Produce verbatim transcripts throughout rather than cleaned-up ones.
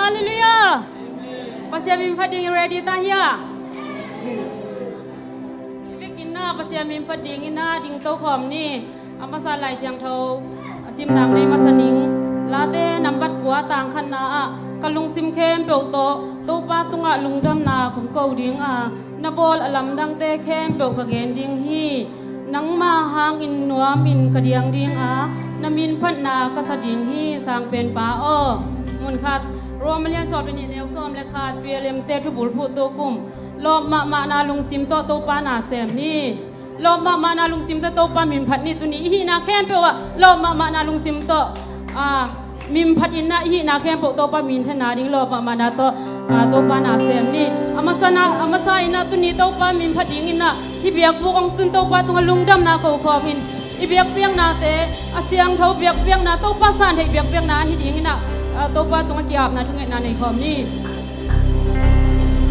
Halleluiah. Pasian min phat dingin ready ta hia? Biakinn ah Pasian min phat dingin ah ding tokhawm ni. A masa Lai Siangtho a simna nei masa ning. Late nambat kua, tang khatna ah, ka lungsim khempeuh tawh Topa tungah lungdamna kong ko ding a, na bawl a lamdangte khempeuh ka gen ding hi. Nangma hangin nuamin ka diang ding a, na min phatna ka sa ding hi, Sangpenpa aw. Mun khat, Rom a lian sawm le nih, neu sawm le khat, P L M te thubulphuh tu kum, lawp mahmahna lungsim tawh Topa na sem ni. Lawp mahmahna lungsim tawh Topa min phat ni. Tuni i hihna khempeuh ah lawp mahmahna lungsim tawh, ah, min phat in ah, i hihna khempeuh Topa minthanna ding lawp mahmahna tawh, ah, Topa na sem ni. A masa na, a masa in ah tuni Topa min phat dingin ah, hih biakbuk hong tun Topa tungah lungdamna ko khawm in, i biakpiaknate a siangtho biakpiakna, Topa san theih biakpiakna ahi dingin ah, ah, Topa tungah ki-apna thungetna nei khawm ni.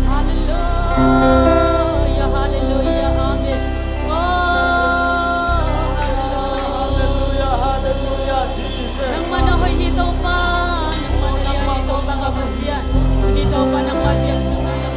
Halleluiah, halleluiah, amen. Oh, halleluiah, halleluiah, Jesus. Nangmah na hoih hi Topa, nangmah na lian hi Topa ka Pasian. Tuni Topa nangmah biak, nangmah biak.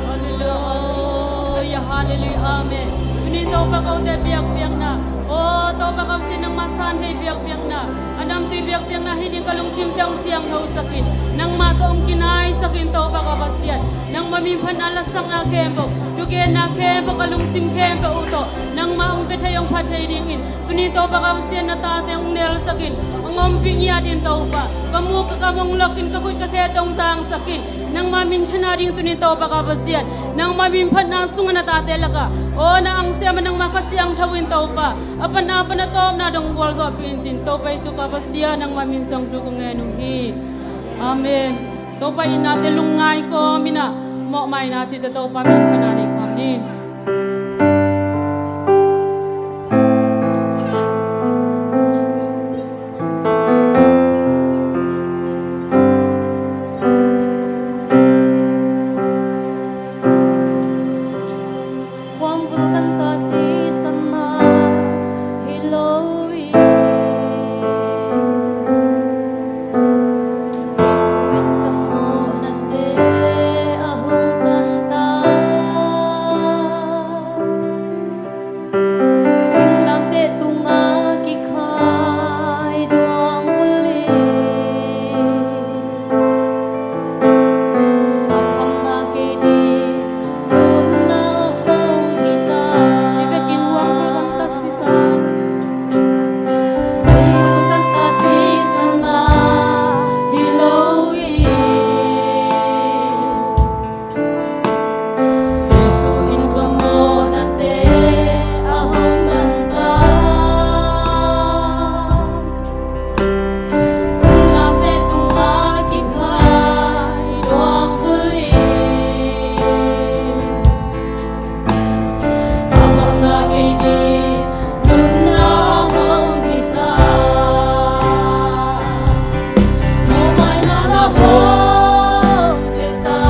Halleluiah, halleluiah, amen. Tuni Topa kote biakpiakna, oh, Topa ka Pasian, nangmah san thei biakpiakna, a namtui biakpiakna hi ding, ka lungsimte hong siangthosak in, nangmah tawh hong kinaisak in, Topa ka Pasian. Nangmah min phatna lasakna khempeuh, thugenna khempeuh, ka lungsim khempeuh uh tawh nangmah hong pia thei, hong phat thei dingin, tuni Topa ka Pasian, na tate hong nelsak in, hong ompih ngiat in Topa. Ka muk ka kam hong lok in, ka khut ka khe tawh hong zangsak in, nangmah minthanna ding tuni Topa ka Pasian, nangmah min phatna sungah na tate lakah, aw, na angsiam a nangmah Kha Siangtho in Topa, a panna pan a tawpna dong gualzawhpih in cin, Topa Jesu ka Pasian, nangmah min suang thu ka ngen uh hi. Amen. Topa itnate lungngai kawm in ah, mawhmaina cihte Topa min phatna nei kawm ni. Khuamvul kan ta sisanna hi lo hi. Jesu in ka mawhnate a hong tan ta. Singlamteh tungah kikhai duang vul hi. A phamna kei ding nunna hong hi ta. Hi vekin huang kul kan ta sisan. Kan ta sisan na hi lo hi. Jesu in ka mawhnate a hong tan ta. Singlamteh tungah kikhai duang vul hi. A mawhna kei ding nunna hong hi ta. Mawhmaina na hong pia ta.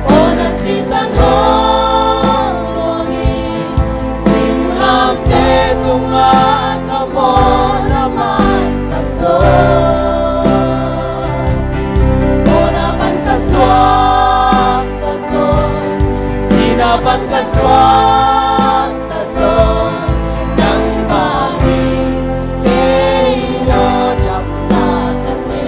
Aw, na sisan hong luang hi. Singlamteh tungah ka mawhna mansak zaw. Mawhna pan ka suak ta zaw, sihna pan ka suak ta zaw, nang bang hi kei aw damna ka nei.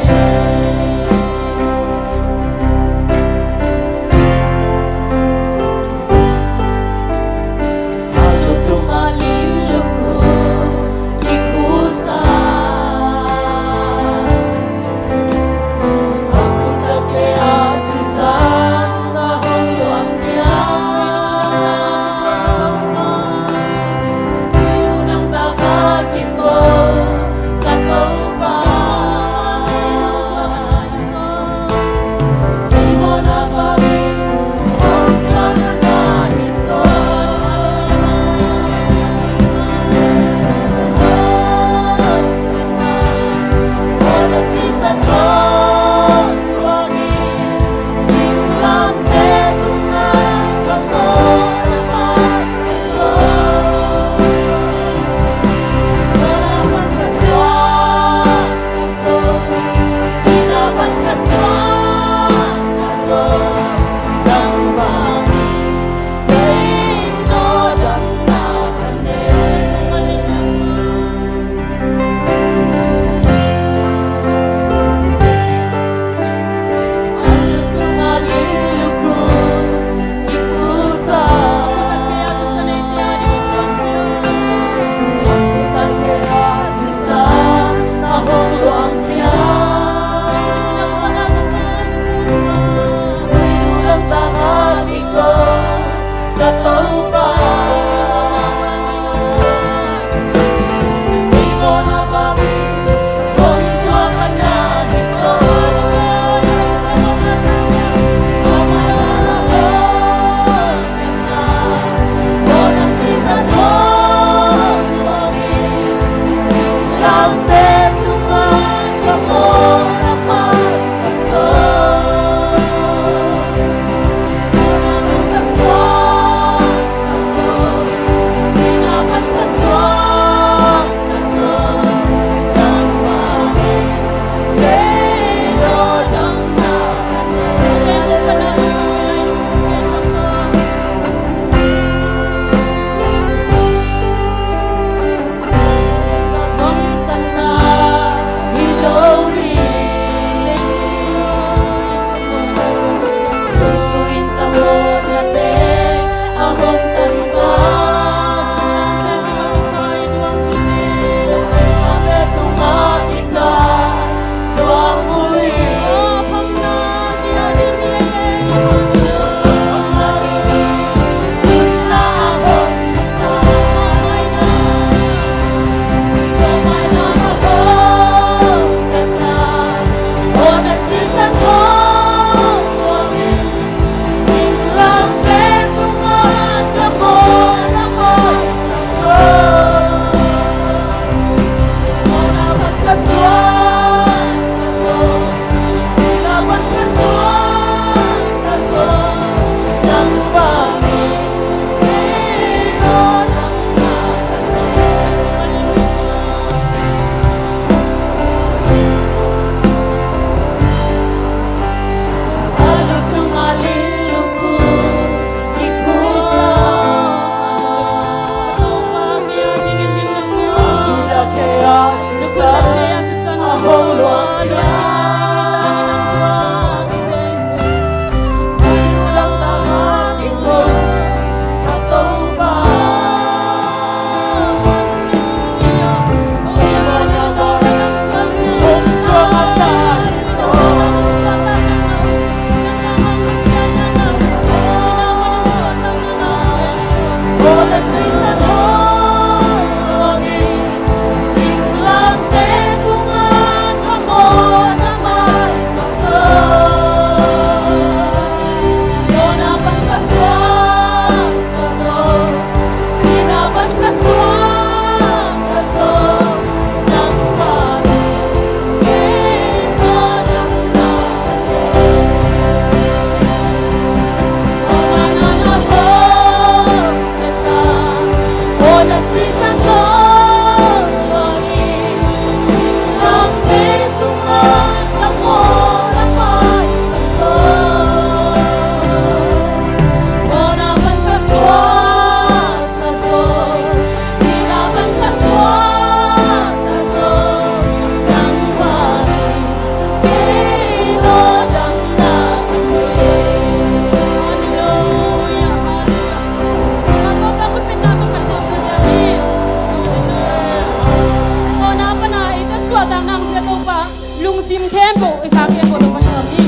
Lungsim khempeuh i kha khempeuh Topa nuam hi.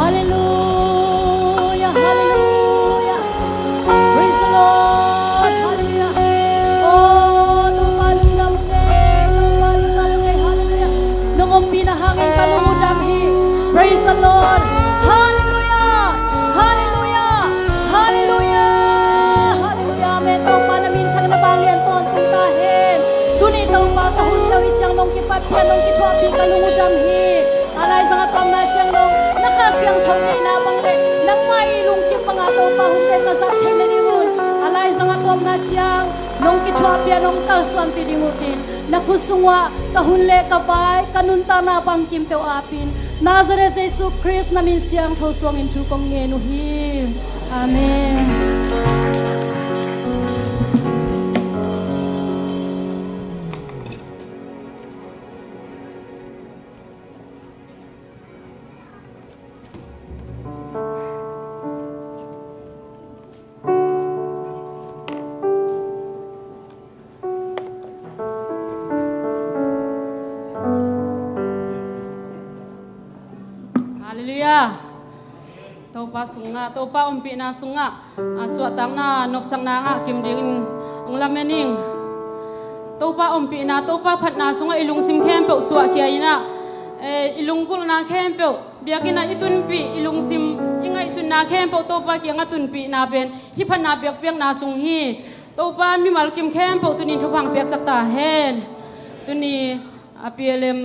Halleluia, halleluia. Praise the Lord, halleluia. Oh, Topa lungdam ung e, Topa lungdam ung e, halleluia. Nong ompihna hangin ka lung uh dam hi. Praise the Lord. Halleluia, halleluia, halleluia, halleluia. Amen. Topa na minthanna bang lian tawntung ta hen. Tuni Topa ka hun lo hi ciang nong kipatpih, nong kithuahpih ka lung uh dam hi. A laizang a ka omna ciang nong na Kha Siangtho deihna bang le nangmah i lungkim banga Topa hunte ka zat theihna ding un, a laizang a ka omna ciang nong kithuahpih a nong kalsuanpih ding uh tin, na khut sungah ka hun le ka vai, ka nuntakna bangkim peuh apin Nazareth Jesu Khrist na min siangtho suangin thu kong ngen uh hi. Amen. Halleluia. Topa sungah, Topa ompihna sungah, a, suahtakna nopsakna ngah kim dingin hong lamen ing. Topa ompihna, Topa phatna sungah i lungsim khempeuh suahkhia in ah, eh, i lunggulhna khempeuh biakinn ah i tunpih, i lungsim, i ngaihsutna khempeuh Topa kiangah tunpihna pen hih phatna biakpiakna sung hi. Topa mimal kim khempeuh tuni thupha hong piaksak ta hen. Tuni a P L M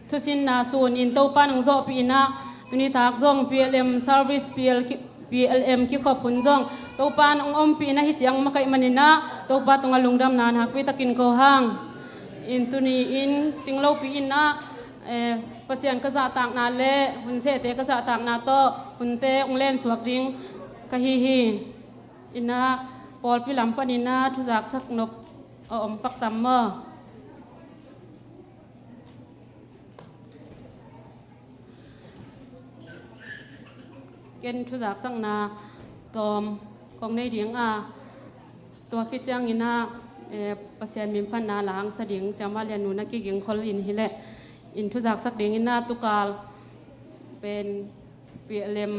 thusinna sunin Topa nong zawhpih in ah, tuni tak zong P L M service, P L ki-, P L M kikhop hun zong Topa nong ompih in ah, hih ciang makaih manin ah Topa tungah lungdamna nakpi takin ko hang. In tuni in cinglopi in ah, eh, Pasian ka zahtakna le hun sehte ka zahtakna tawh hunte hong lensuak ding ka hi hi. In ah pawlpi lam panin ah thuzaksak nop a om pak tam maw? Ken thuzaksakna tawm kong nei ding a, tua khit ciangin ah, eh, Pasian min phatna la hangsa ding Siamah Lian Nu na kiging khol in hi leh, in thuzaksak dingin ah tukal pen P L M,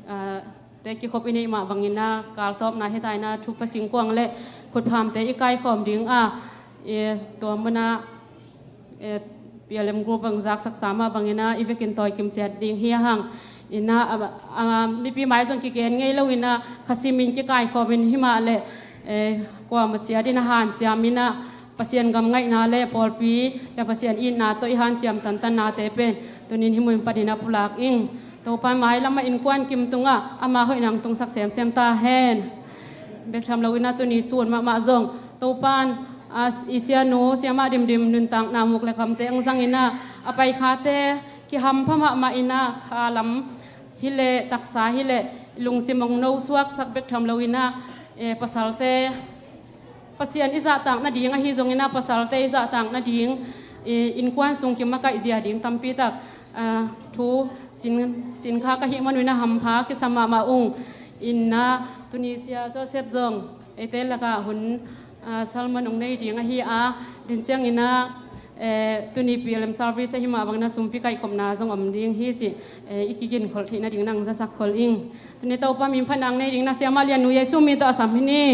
ah, te kikhop i neih mah bangin ah, kaltawpna hi ta in ah, thupha singkuang le khutphamte i kaikhawm ding a, i tua mun ah, eh, P L M group bang zaksak sa mah bangin ah, i vekin tawi kim ciat ding hi a hang. In ah, a, a, mipi mai zong kigen ngei lo in ah, khasimin kikaikhawmin hi mah leh, eh, kuamah ciat in ah hanciam in ah, Pasian gam ngaihna le pawlpi le Pasian itna tawh i hanciam tantannate pen tunin hih mun panin ah pulak ing. Topa in mailam ah innkuan kim tungah ama hoihna hong tungsak semsem ta hen. Bek tham lo in ah tuni sun mahmah zong Topa in, a, i sianu siamah Dimdim nuntakna muk le kamte hong zang in ah, a paikhate kihampha mahmah in ah, kha lam hi leh, taksa hi leh, lungsim hong nosuaksak bek tham lo in ah, eh, pasalte Pasian i zahtak nading ahi zongin ah, pasalte i zahtak nading, i innkuan sung kimakaih zia ding tampi tak, ah, thu sin, sinkha ka hih man un ah hampha kisam mahmah ung. In ah tuni Sia Joseph zong eite lakah hun, ah, sermon hong nei ding ahi a, den ciangin ah, eh, tuni P L M service ahi mah bangin ah sumpi kaihkhopna zong om ding hi cih, eh, i kiginkholh theih nading nang zasak khol ing. Tuni Topa min phatna hong nei dingin ah Siamah Lian Nu Jesu min tawh a sam hi ni.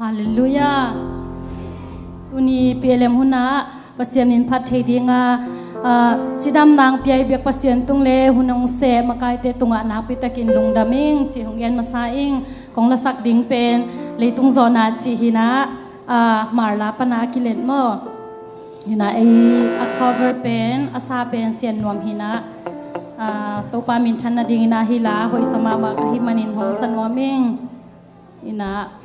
Halleluia. Tuni P L M hunah Pasian min phat thei dinga, ah, cidamna hong pia i biak Pasian tung le hun hong seh makaite tungah nakpi takin lungdam ing cih hong gen masa ing. Kong lasak ding pen Leitung Zawhna cih hi in ah, ah, Marla pana kilet maw? Hi in ah ei a cover pen, a sa pen Sian Nuam hi in ah, ah, Topa minthan nadingin ah hih la hoihsa mahmah ka hih manin hong sa nuam ing. Hi in ah.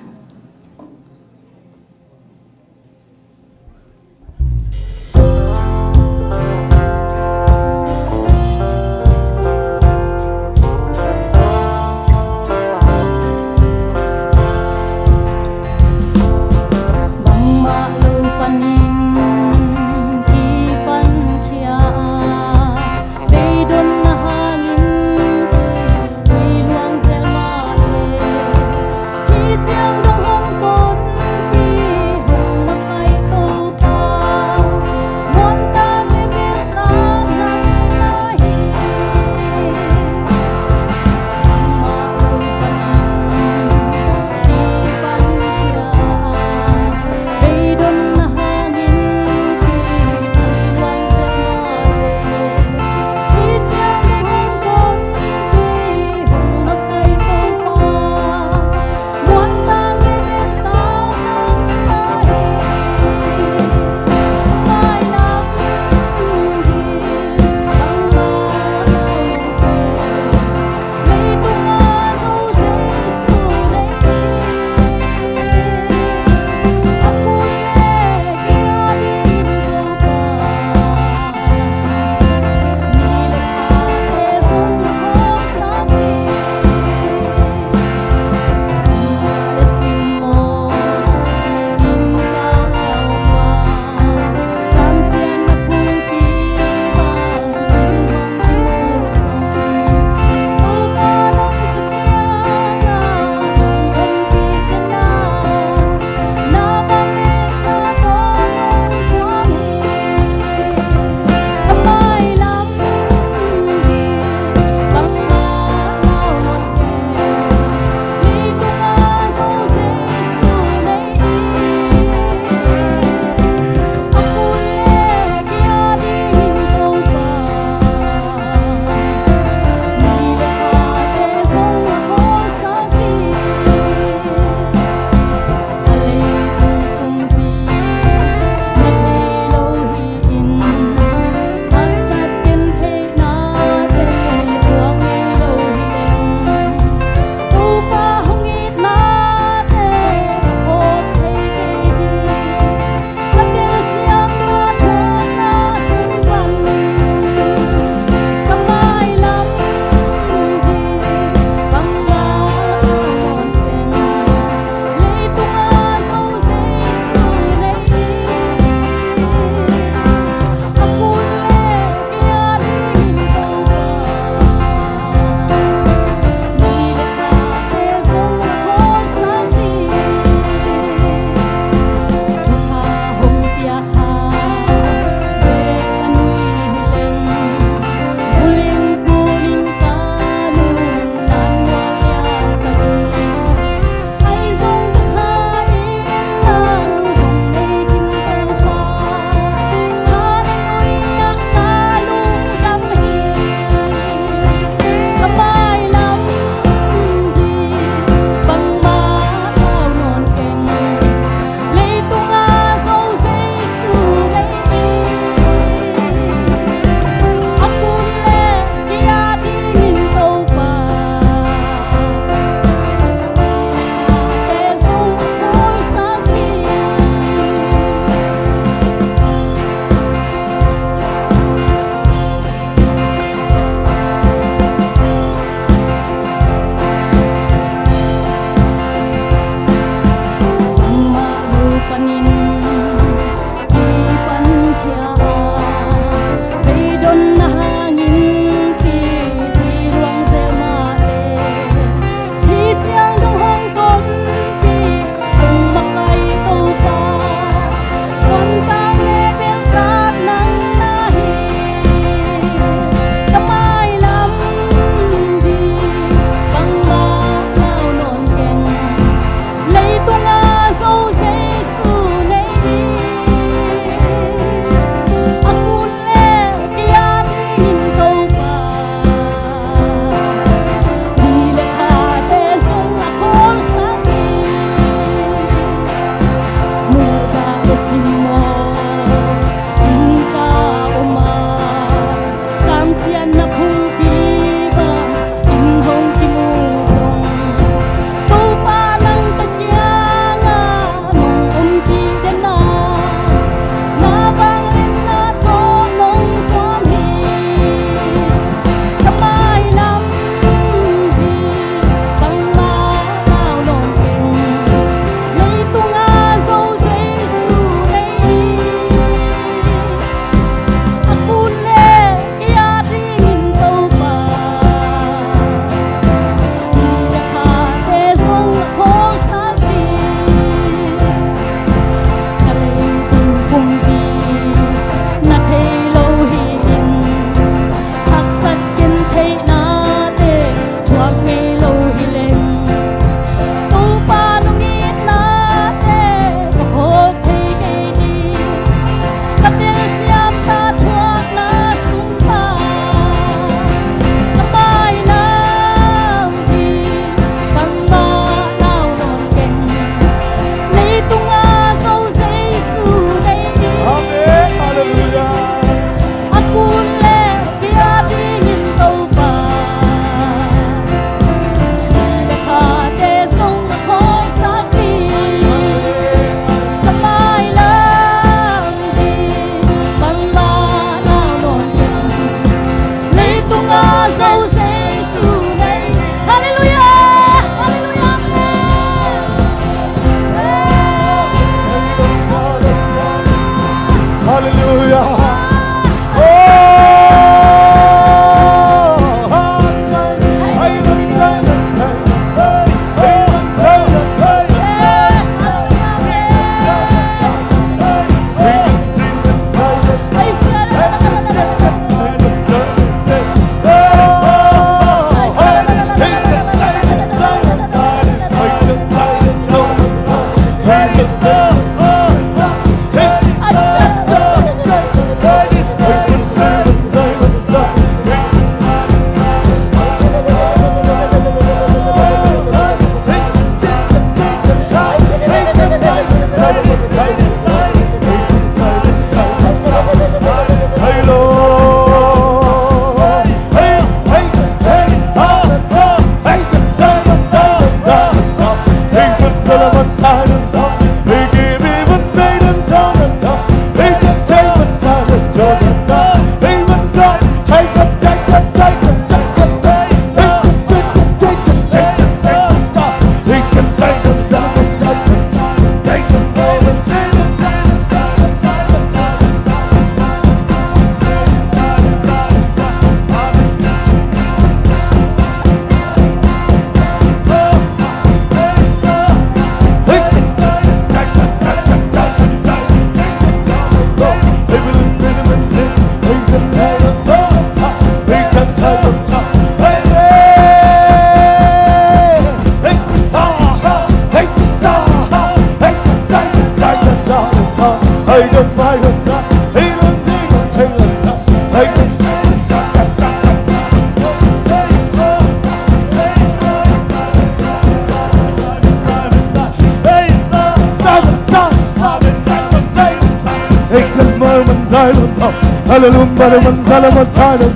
Hallelujah. Hallelujah. Hallelujah.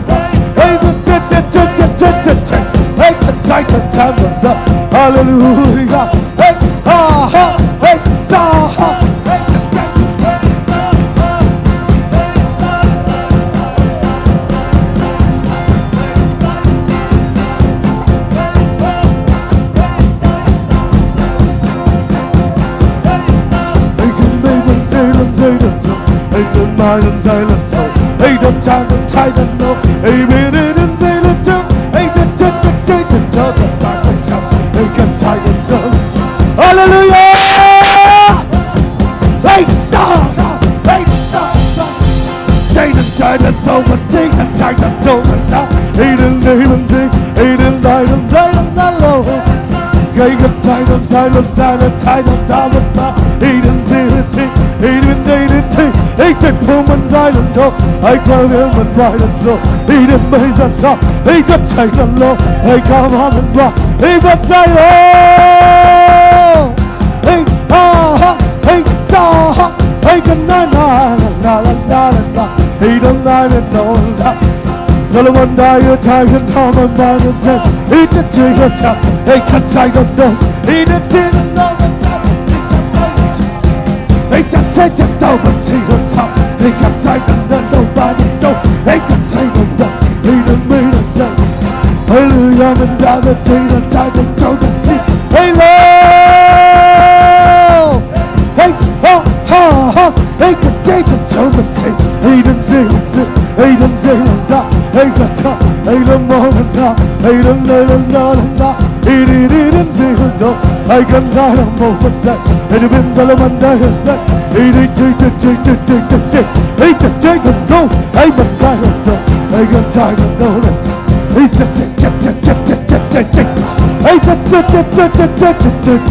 Hallelujah. Hallelujah. Hey, ha, ha, hey, sa, ha, hey, Hallelujah! Hey, sa, hey, sa, sa. Hey, ha, ha, hey, sa, ha, hey, ka, na, na, na. Hey, don't lie, don't lie. Solomon died, you tired, and Haman, man, and dead. He did take a time. Hey, can't say don't know. He did take a time. Hey, can't say don't know, but take a time. Hey, can't say don't know, nobody don't. Hey, can't say don't know. Hey, the main and say. Hallelujah, and down the day, the time, the tone, the sea. Hey, Lord. Hey, ha, ha, ha. Hey, the day, the tone, the sea. Hey, the day, the day. Hey, the day, the day. Hey, the day, hey, the morning, the day. Hey, the day, the day, the day. Hey, the day, the day, the day. Hey, the day, the morning, the day. Hey, the day, the day, the day. Hey, the day, the day, the day. Hey, the day, the day, the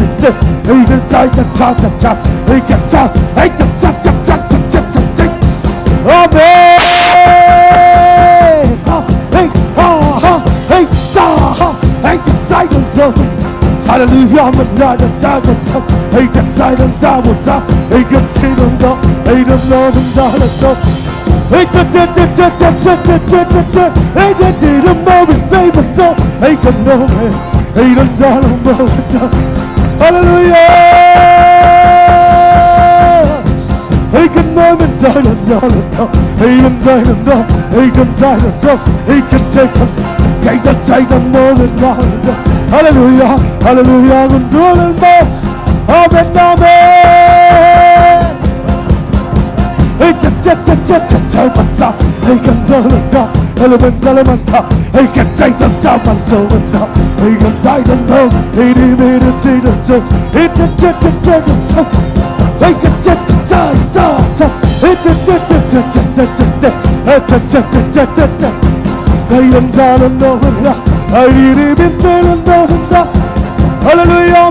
day. Hey, the day, the day, the day. Hey, the day, the day, the day. Amen. Hallelujah. Hey, ka, te, te, te, te, te, te, te, te, te. Hey, te, te, te, mo, be, te, be, te. Hey, ka, no, hey. Hey, don't tell them, no, don't tell. Hallelujah. Hey, ka, no, don't tell them, no, don't tell. Hey, don't tell them, no. Hey, don't tell them, no. Hey, can take them. Hey, don't take them, no, don't tell. Hallelujah. Hallelujah. Don't tell them, no. Amen, amen. Hey, cha, cha, cha, cha, cha, cha, man sa. Hey, kan sa, la, ta. Ele, ben, ta, la, man, ta. Hey, kan sa, ta, ta, man, so, man, ta. Hey, kan sa, ta, ta. Hey, di, mi, di, si, di, so. Hey, cha, cha, cha, cha, cha, so. Hey, kan sa, cha, cha, sa, sa. Hey, cha, cha, cha, cha. Hey, cha, cha, cha, cha, cha, cha. Hey, kan sa, la, no, man, la. Hey, di, di, bin, sa, la, no, man, sa. Hallelujah,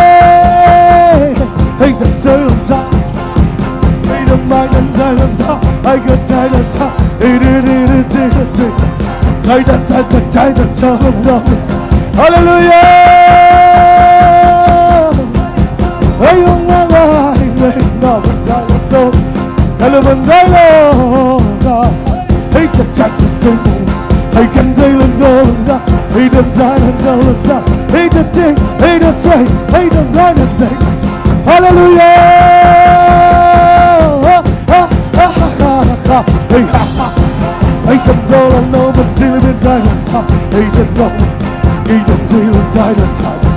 amen. Hey, kan sa, la, sa. Hey, the might and silent, I got tired of time. Hey, di, di, di, di, di, di. Tired of time, tired of time, tired of time. Hallelujah. Hey, oh, my God, hey, no, but silent, no. Hello, but silent, no. Hey, the chat, the table. Hey, can silent, no, no. Hey, the silent, no, no. Hey, the thing, hey, the say, hey, the night and say. Hallelujah. Ha, ha, ha, ha, ha. Hey, ha, ha. Hey, kan sa, la, no, but silent, silent, silent. Hey, the no. Hey, the silent, silent, silent.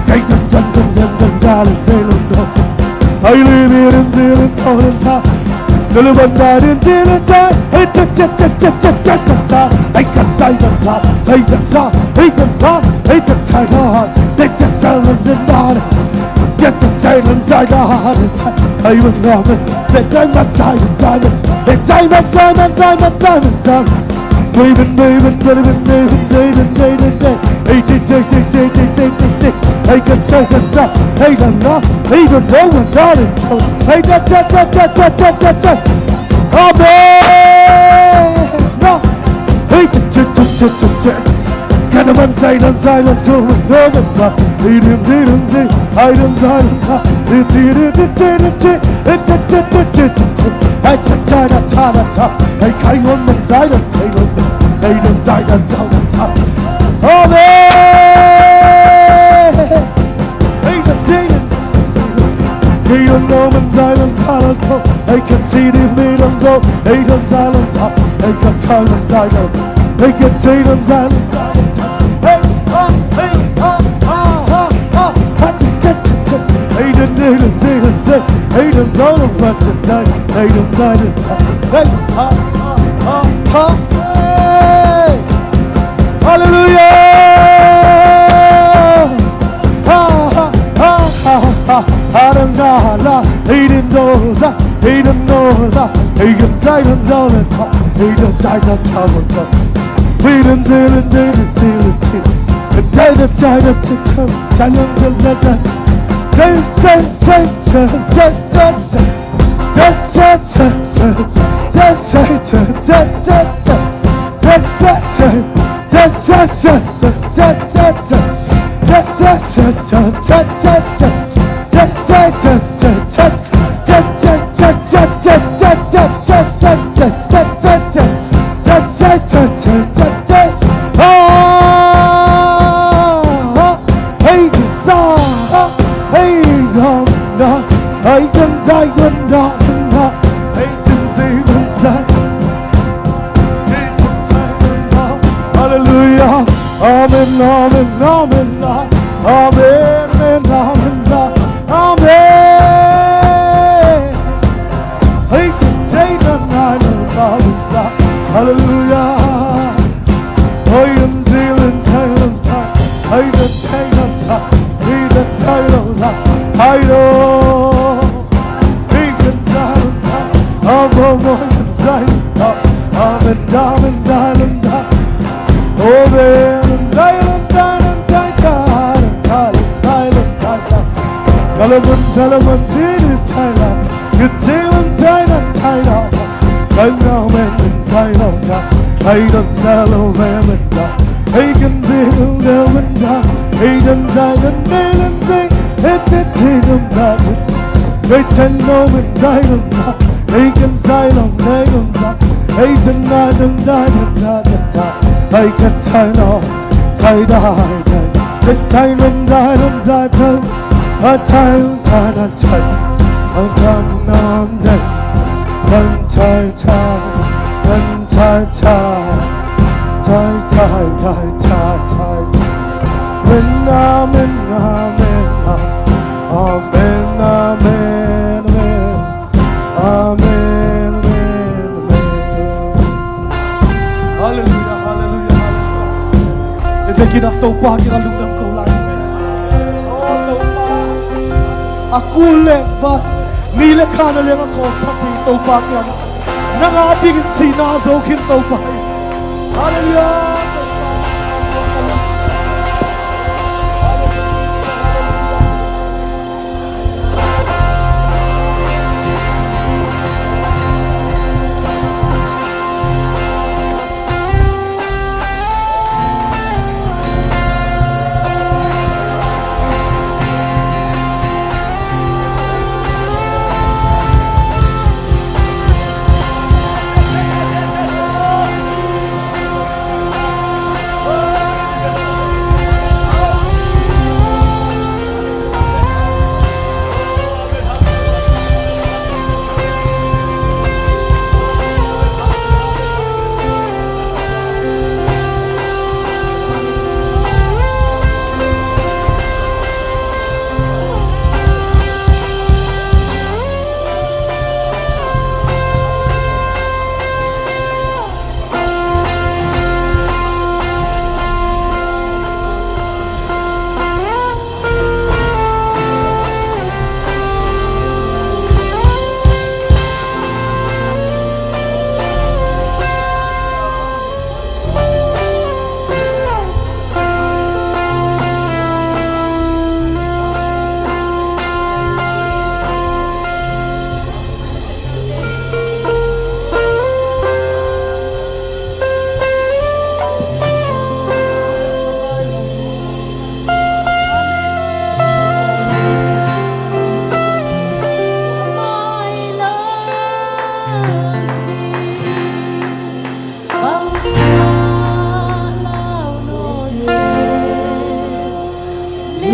Hey, the tan, tan, tan, tan, tan, tan, tan, no. Hey, leave it in silent, silent, silent. Silent, silent, silent, silent. Hey, cha, cha, cha. Hey, kan sa, kan sa. Hey, kan sa. Hey, kan sa. Hey, cha, cha, cha. Hey, cha, cha, cha, cha, cha. Yes, cha, cha, cha, cha, cha. Hey, man, no, man. Hey, cha, cha, cha, cha, cha. Hey, cha, cha, cha, cha, cha, cha, cha. Baby, baby, baby, baby, baby, baby, baby. Hey, hey, hey, hey, hey, hey, hey, hey, hey. Hey, cha, cha, cha, cha. Hey, la, la. Hey, don't know what that is. Hey, cha, cha, cha. Amen. No. Hey, cha, cha, cha, cha, cha, cha. Kana man sai, dan sai, dan to, no man sa. Hey, dim, dim, dim, dim. Hey, dim, sai, dan sa. Hey, ti, ti, ti, ti, ti, ti. Hey, cha, cha, cha, cha, cha, cha. Hey, cha, cha. Amen. Halleluya. Halleluya. Amen, amen, amen, amen, amen, amen, amen. Halleluya. Halleluya, halleluya, halleluya. I tekin a Topa kiang a lungdam ko lai. O Topa, a kul le vat, ni le kha na liang a khawlsak thei Topa kiang, nang a dingin sihna zo khin Topa. Halleluya.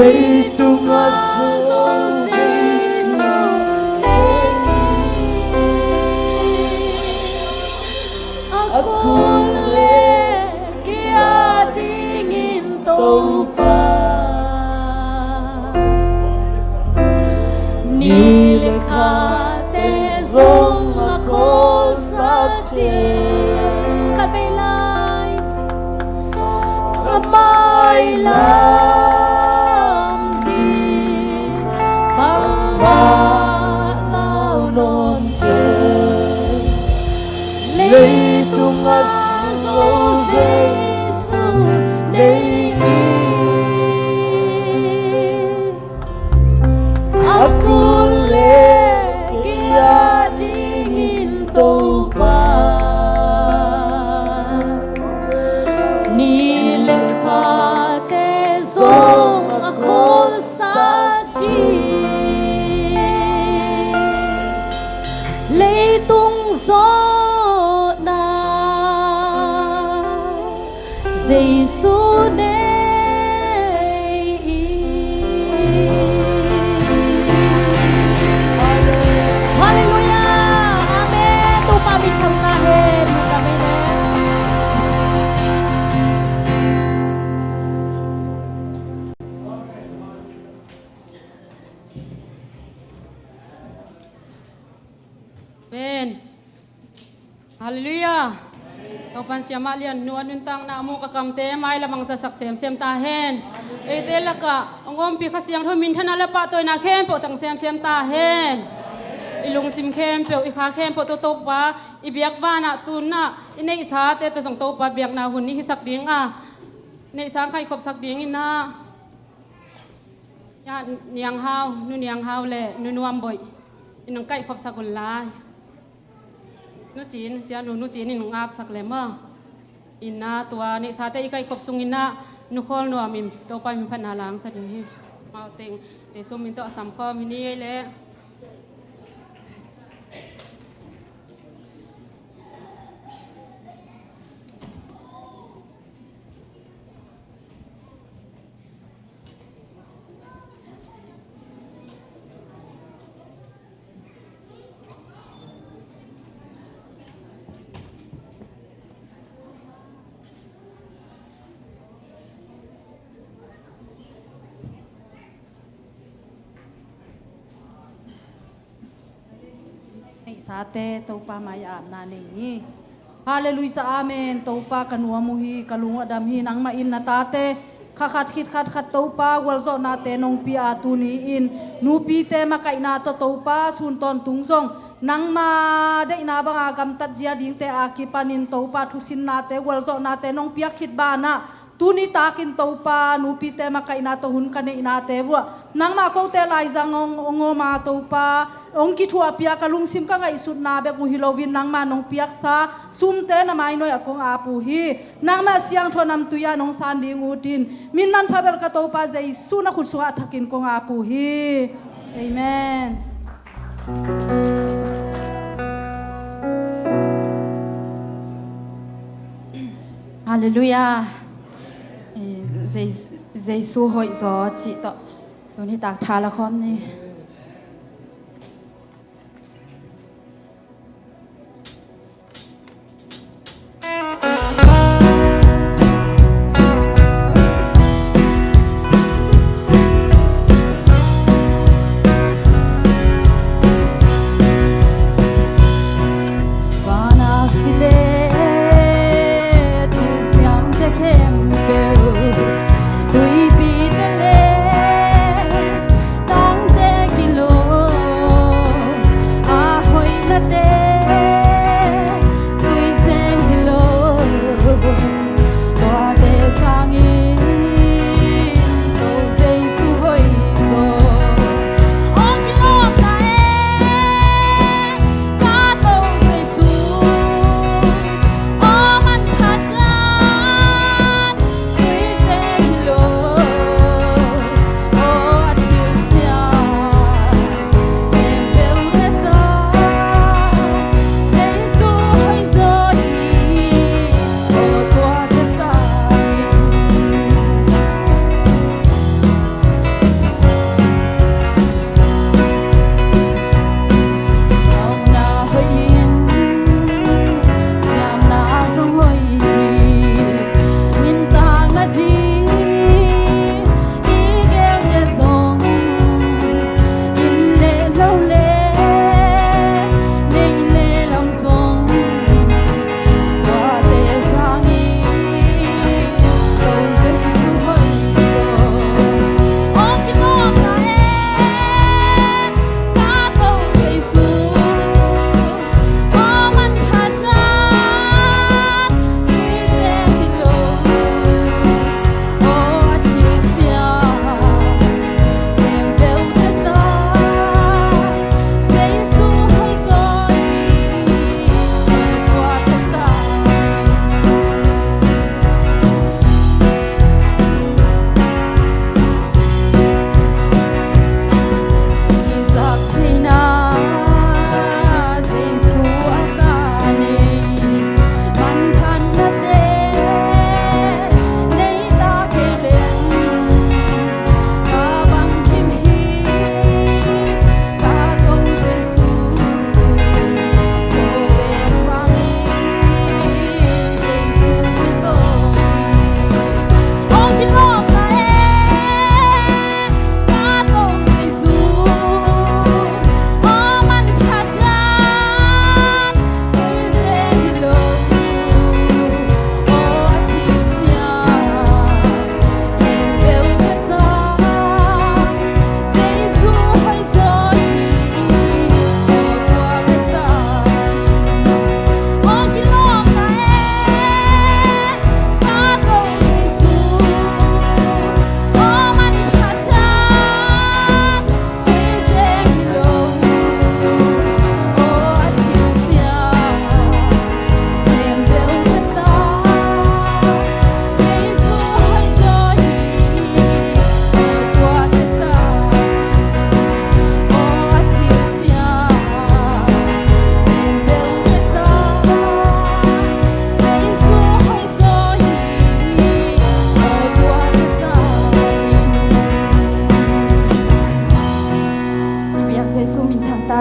Leitungah Jesu, a kul le kia dingin Topa, ni le khate zong a kholsak ding. Ka bei lai. A mai lam ding bangmah lau nawn kei. Leitungah Jesu nei hi. A kul le kia dingin Topa, ni le khate zong a kholsak ding. Leitung zawhna Jesu nei hi. Halleluiah. Amen. Topa min thang ta hen. Amen. Halleluiah. Topan siamah lian nu a nuntakna a muk a kamte mailam hong zatsak semsem ta hen. Eite lakah hong ompih Kha Siangtho minthanna le pahtawina khempeuh tang semsem ta hen. I lungsim khempeuh, i kha khempeuh tawh Topa i biak banah tunah i neihsate tawh zong Topa biakna hun i hisak ding a, neihsa hong kaihkhopsak ding inah. Ya, Niang Hau, Nu Niang Hau le Nu Nuam Boih in hong kaihkhopsak un lai. Nu Cin, sianu Nu Cin in hong apsak le maw. Inah tua neihsate i kaihkhop sung inah Nu Khawl Nuam in Topa min phatna langsak ding hi. Amau teng te sum min tawh a samkhawm hi ni ei le. Neihsate Topa mai-ah apna nei ni. Halleluiah, amen. Topa ka nuam uh hi, ka lung uh a dam hi. Nangmah in na tate kha khat khit khat khat Topa gualzawhnate nong pia a, tuni-in nupite makaihna tawh Topa sun tawntung zong nangma deihna banga gamtat zia dingte a kipanin Topa thusinnate gualzawhnate nong piak khit banah tuni takin Topa nupite makaihna tawh hun ka neihnate vuah nangmah kote laizang hong, hong om a Topa hong kithuahpia ka lungsim ka ngaihsutna bek uh hi loin nangmah nong piaksa sumte na mainoi ah kong ap uh hi. Nangmah siangtho namtui ah nong san ding utin min manpha belh ka Topa Jesu na khut sungah a thakin kong ap uh hi. Amen. Halleluiah. Eh, Jes-, Jesu hoih zaw cih tawh tuni tak tha la khawm ni. Vana sile thil siamte khempeuh, tuipi te le tangte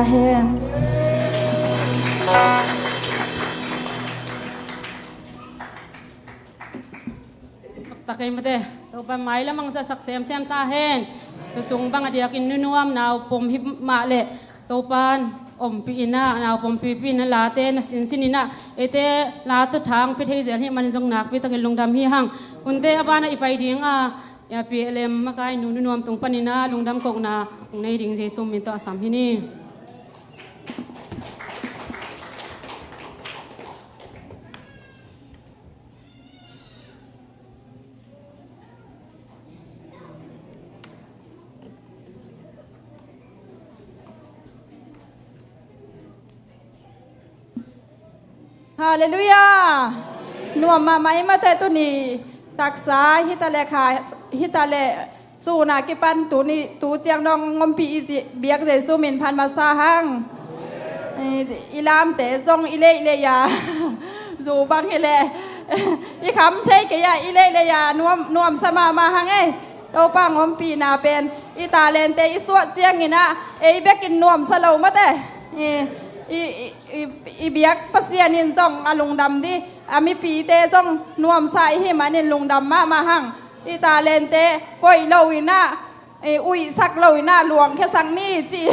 Hen. Taktak ei mate, Topa mailam hong zatsak semsem ta hen. Tua sung bang a diakin nunuam naupom hi mah leh Topan ompih in ah, naupom pipi in ah, late na sinsin in ah, eite la tawh thang pia thei zel hi manin zong nakpi takin lungdam hi hang. Hunte a banah i pai ding a, P L M makai nu nunuam tung panin ah lungdam kohna hong nei ding Jesu min tawh a sam hi ni. Halleluiah. Nuam mahmah i mate tuni taksa hitaleh kha, hitaleh sun a kipan tuni tu ciang dong ompih i biak Jesu min phat masa hang. I, i lamte zong i leilei a zu bang hileh i kham thei kei a i leilei a nuam, nuamsa mahmah hang ei. Topa hong ompihna pen i talente i suah ciangin ah ei bekin nuamsa lo mate. I, i, i, i, i biak Pasian in zong a lungdam ding, a mipite zong nuamsa i hih manin lungdam mahmah hang. I talente koih lo in ah, i uihsak lo in ah luangkhiasak ni ci.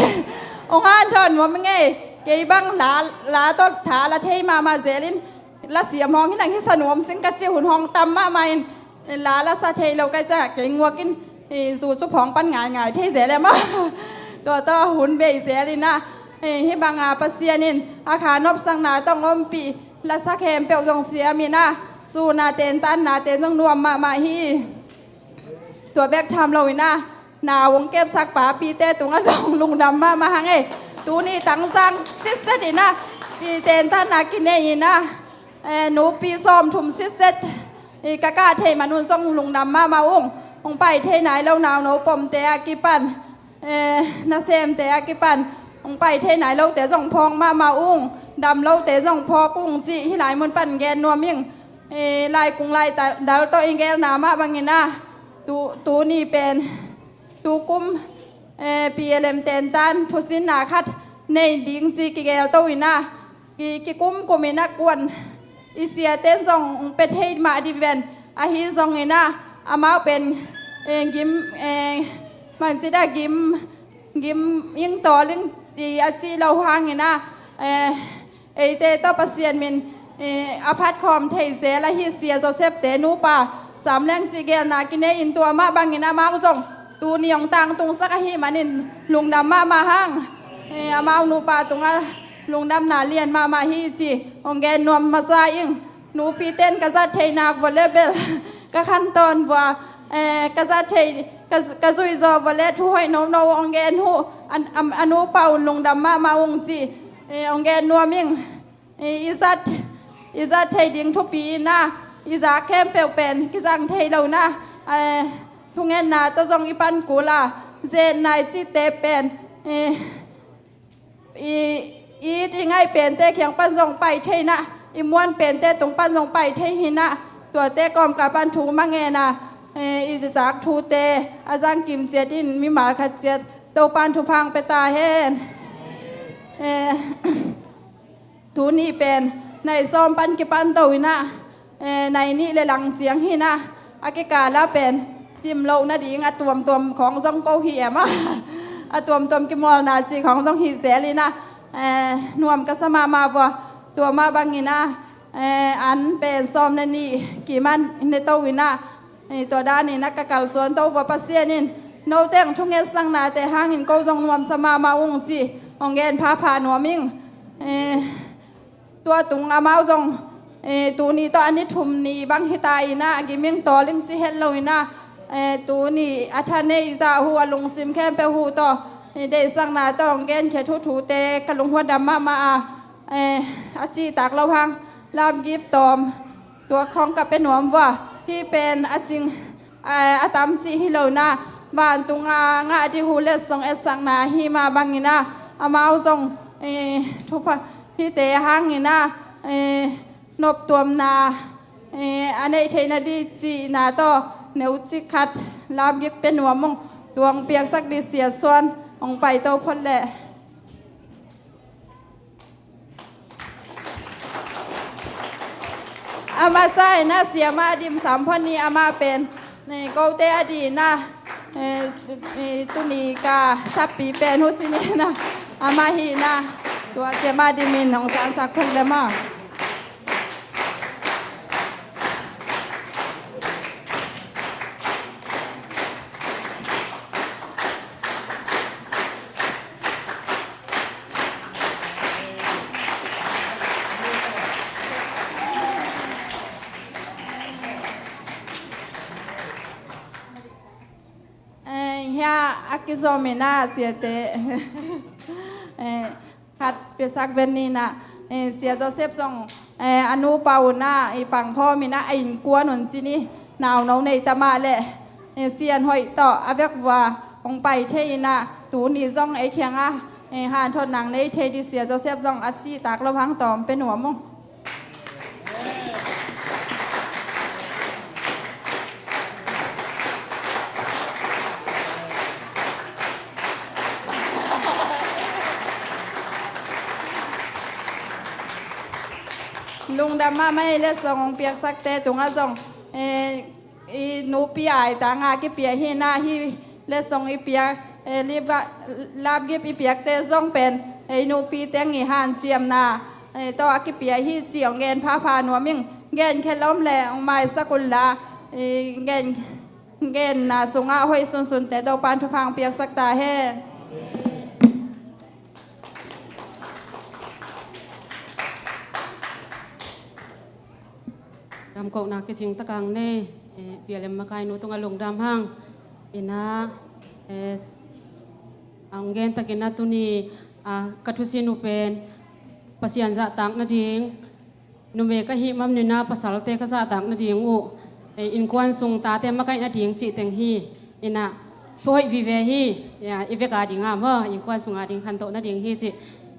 Hong hanthawn nuam ngei. Kei bang la, la tawh tha la thei mahmah zelin la siam hong hi nang hi sa nuam sing ka ci hun hong tam mahmah in la la sa thei lo kai ciangah kei nguakin zu cu phawng pan ngaingai thei zel e maw. Tua tawh hun bei zel in ah hih banga Pasian in a kha nopsakna tawh hong ompih la sa khempeuh zong siam in ah sun a tentanna ten zong nuam mahmah hi. Tua bek tham lo in ah nau hong kepsak papite tungah zong lungdam mahmah hang ei. Tuni tangzang sitset in ah i tentanna kinei in ah nupi sawmthum sitset i ka kah theih man un zong lungdam mahmah ung. Hong pai thei nai lo nauno pomte a kipan, nasemte a kipan hong pai thei nai lote zong phawk mahmah ung. Dam lote zong phawk ung cih hih lai mun pan gen nuam ing. Laikung lai dal tawh i gelna mah bangin ah tu, tuni pen tukum P L M tentan thusinna khat nei ding ci kigel to in ah ki, kikumkum in ah kuan i siaten zong hong pia thei mah dih ven ahi zongin ah amau pen gim, bangci dah gim, gim ing tawl ing a cih lo hangin ah eite tawh Pasian min a phatkhawm thei zel ahi sia Joseph-te nupa Sam Leng cih gelna kinei in tua mah bangin amau zong tuni hong tangtungsak ahih manin lungdam mahmah hang. Amau nupa tungah lungdamna lian mahmah hi ci hong gen nuam masa ing. Nupiten ka zat thei nak vua le bel ka khantawn vua, ka zat thei, ka, ka zuih zaw vua le thu hoih nono hong gen uh. A nupa un lungdam mahmah ung ci hong gen nuam ing. I zat, i zat thei ding thupi in ah i zak khempeuh pen kizang thei lo in ah thungetna tawh zong i pan kul a, zetna i cihte pen i it i ngaih pente kiang pan zong pai thei in ah i muan pente tung pan zong pai thei hi in ah tuate kawmkal pan thu mah ngen a i zak thute a zang kim ciat in mimal khat ciat Topan thupha hong pia ta hen. Tuni pen nai sawm pan kipan to in ah nai nih le lang ciang hi in ah a kikal ah pen cim loh nading a tuamtuam khawng zong ko hi e maw. A tuamtuam kimawlna cih khawng zong hi zel in ah nuam ka sa mahmah vua. Tua mah bangin ah an pen sawm le nih kiman ne to in ah tua danin ah ka kalsuan to vua Pasian in note hong thungetsaknate hangin ko zong nuamsa mahmah ung ci hong gen phapha nuam ing. Tua tung amau zong tuni tawh a ni thum ni bang hi ta in ah a giming tawl ing ci het lo in ah tuni a tha nei zah uh a lungsim khempeuh uh tawh deihsakna tawh hong genkhia thuthute ka lunghuat dam mahmah a, a cihtak lo hang lamgip tawm tua khawng ka pia nuam vua. Hih pen a cing a tam cih hi lo in ah vantung a ngah ding uh letsong etsakna hi mah bangin ah amau zong thupha hihte hangin ah noptuamna a neih theihna ding cihna tawh neucik khat lamgik pia nuam ung. Tuang piaksak ding sia suan hong pai to phot leh. Masa in ah Sia Mah Dim Samphon ni, amah pen, eh, kote a dih in ah, eh, eh, tuni ka sappi pen huci ni in ah, amah hi in ah, tua Sia Mah Dim in hong sangsak phot le maw. Eh, hia a kizom in ah siate, eh, khat piasak ven ni in ah, eh, Sia Joseph zong, eh, a nupa un ah i pangkhawm in ah a innkuan un ci ni, nauno nei ta mah leh, eh, Sian Hoih tawh a vekvua hong pai thei in ah, tuni zong ei kiangah, eh, hanthotna nei thei dih Sia Joseph zong a cihtak lo hang tawm pe nuam ung. Lungdam mahmah ei letsong hong piaksakte tungah zong, eh, i nupi aitanga kipia hi in ah, hi letsong i piak, eh, lipga-, lapgip i piakte zong pen, eh, i nupi teng i hanciamna, eh, tawh a kipia hi ci hong gen phapha nuam ing. Gen khelom le hong maisak un la, eh, gen, genna sungah hoih sunsunte Topan thupha hong piaksak ta hen. Damkohna kicing takang nei, eh, P L M makainu tungah lungdam hang. In ah, eh, a hong gen takin ah tuni, ah, ka thusin uh pen Pasian zahtak nading, numei ka hih man in ah pasalte ka zahtak nading uh, eh, innkuan sung tate makaih nading cih teng hi. In ah, thuhoih vive hi. Ya, i vek a ding ah maw, innkuan sung a ding khantoh nading hi cih.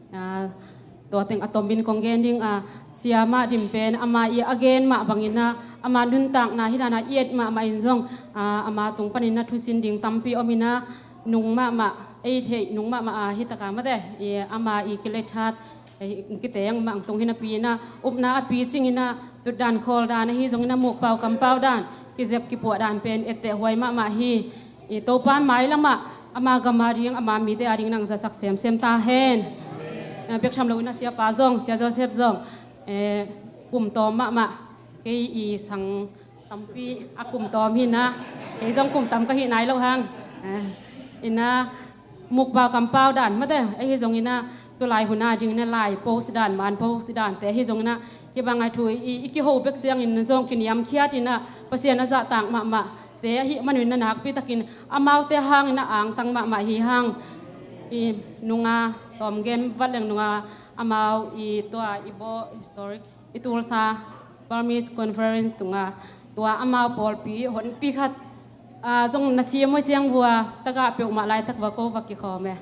Ah, tua teng a tomin kong gen ding a, Sia Mah Dim pen ama i a gen mah bangin ah, ama nuntakna hi dan a i et mahmah in zong, ah, ama tung panin ah thusin ding tampi om in ah, nung mahmah, ei theih nung mahmah a hi taka mate, i ama i kileithat, ei kiteng mah ang tung hi napi in ah, upna a picing in ah, tutdan khawldan ahi zongin ah, mukpau kampau dan, kizep kipuah dan pen etteh huai mahmah hi. I Topa mailamah ama gam a ding, ama mite a ding nang zasak semsem ta hen. Eh, bek tham lo in ah Siapa zong, Sia Joseph zong, eh, kum tawm mahmah, kei i sang tampi a kum tawm hi in ah, kei zong kum tam ka hi nai lo hang. Eh, in ah, mukpau kampau dan mate, ahi zongin ah, tulai hun a dingin ah lai post dan, man post dante ahi zongin ah, hih bang a thu i, i kiho bek ciangin zong kiniamkhiat in ah, Pasian a zahtak mahmah te ahih manin ah, nakpi takin amaute hangin ah angtang mahmah hi hang. I nunga tawm gen vat leng nunga amau i tua i baw, sorry, i Tulsa Burmese Conference tunga tua amau pawlpi honpi khat, ah, zong na siam uh ciang vua tagah peuhmah laitak va ko va kikhawm e.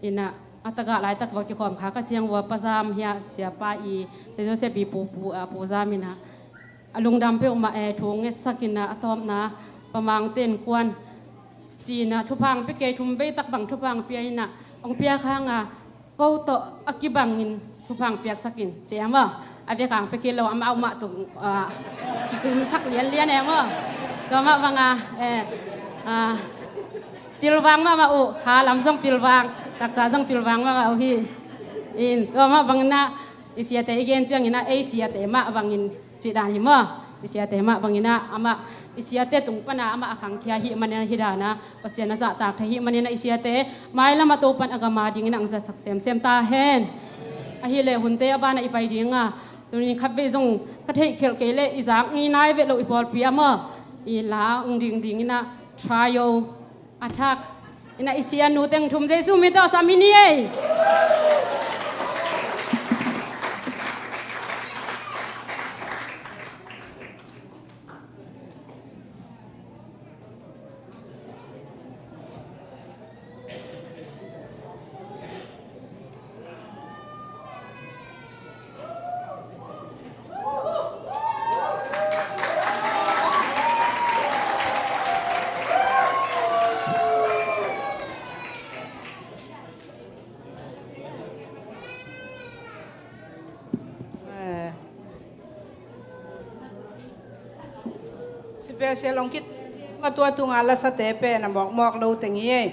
In ah, a tagah laitak va kikhawm kha ka ciang vua Pa Zam hi a, Siapa i, Sia Joseph i pu, pu, ah, Pu Zam in ah, a lungdam peuhmah e, thu ngetsak in ah, a tawpna Pa Mangte innkuan ci in ah, thupha hong pia kei, thum vei tak bang thupha hong pia in ah, hong piak hang a, ko tawh a kibangin thupha hong piaksak in ci a maw. A vek hang pia kei lo, amau mah tung, ah, kikumsak lianlian e maw. Tua mah bang a, eh, ah, pilvang mahmah uh, kha lam zong pilvang, taksa zong pilvang mahmah uh hi. In, tua mah bangin ah, i siate i gen ciangin ah, ei siate mah bangin cih dan hi maw. I siate mah bangin ah, amah, i siate tung pan ah amah a khangkhia ahih manin ah, hi dan ah Pasian a zahtak thei ahih manin ah, i siate mailam a Topan a gam a dingin ah hong zasak semsem ta hen. Ahih leh hunte a ban ah i pai ding a, tuni khat vei zong ka theih khelh kei leh i zak ngei nai vet lo i pawlpi ah maw. I la hong dingding in ah, try o. A thak in ah, i sianu teng thum Jesu min tawh sam hi ni ei. Special hong kit, tua tunga lasate pen a mawkmawk lo teng hi ei.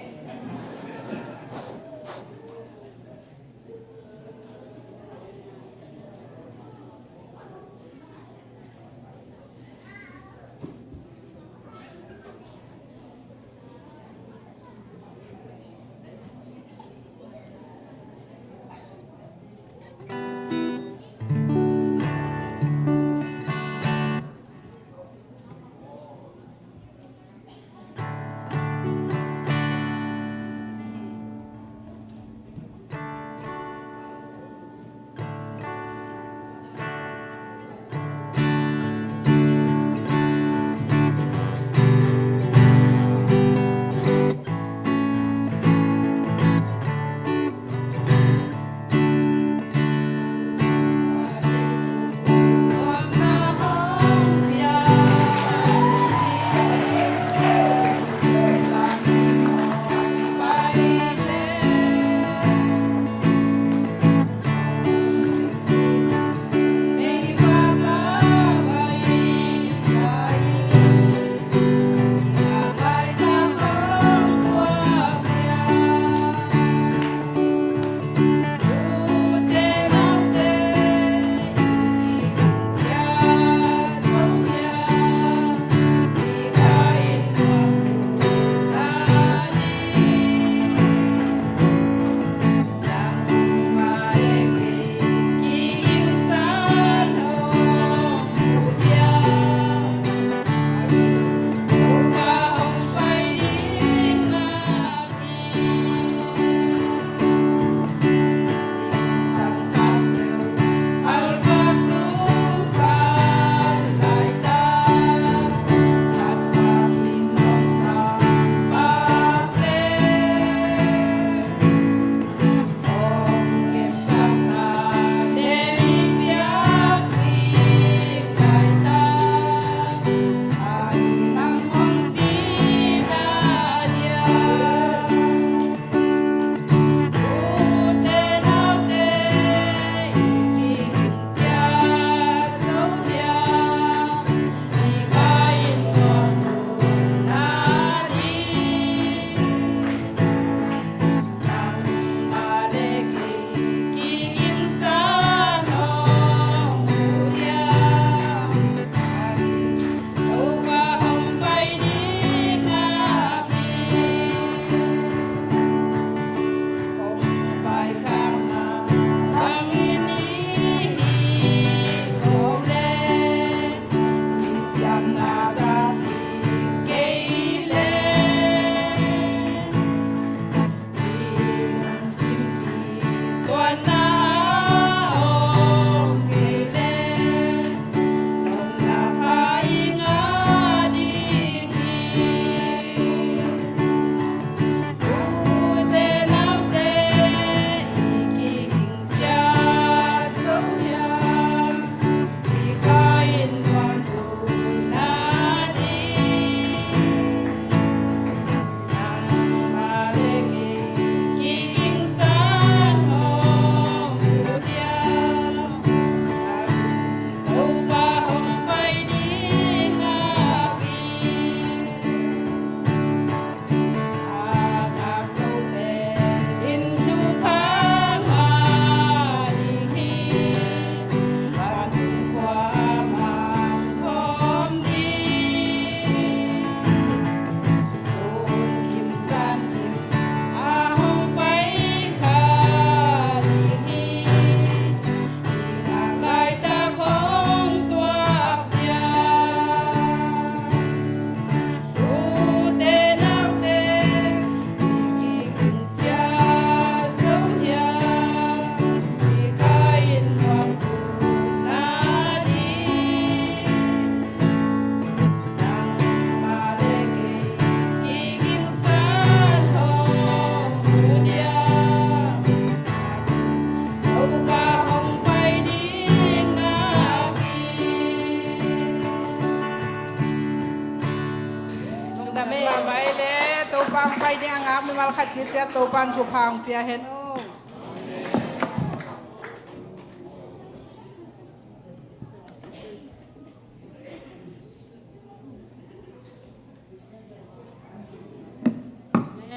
Topa hong pai ding a ngak mimal khat ciatciat Topa in thupha hong pia hen.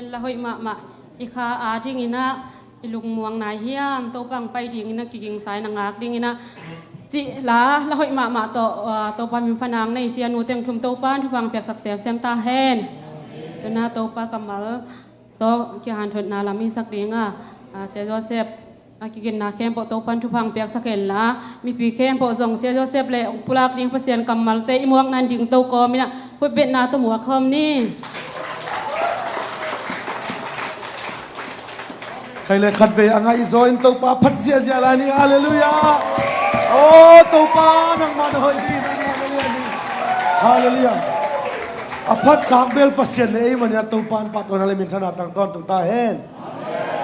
La hoih mahmah i kha a dinginah i lungmuang nai hiam, Topa hong pai dinginah kigingsa in a ngak dinginah cih la, la hoih mahmah tawh, ah, Topa min fanang nei sia nu teng thum Topa in thupha piaksak semsem ta hen. Tuna Topa kammal tawh kihanthotna lam i sak dinga, ah, Sia Joseph a kiginna khempeuh Topan thupha piaksak hen la, mipi khempeuh zong Sia Joseph le hong pulak ding Pasian kammalte i muak nan ding to kawminah khutbetna tawh muak khawm ni. Khai le khat vei a ngaih zaw in Topa phat ziahziah lai ni. Halleluiah. Aw Topa, nangmah na hoih hi, nangmah na lian hi. Halleluiah. A phat tak bel Pasian le ei mania Topa in pahtawinak le minthanna tang tawntung ta hen.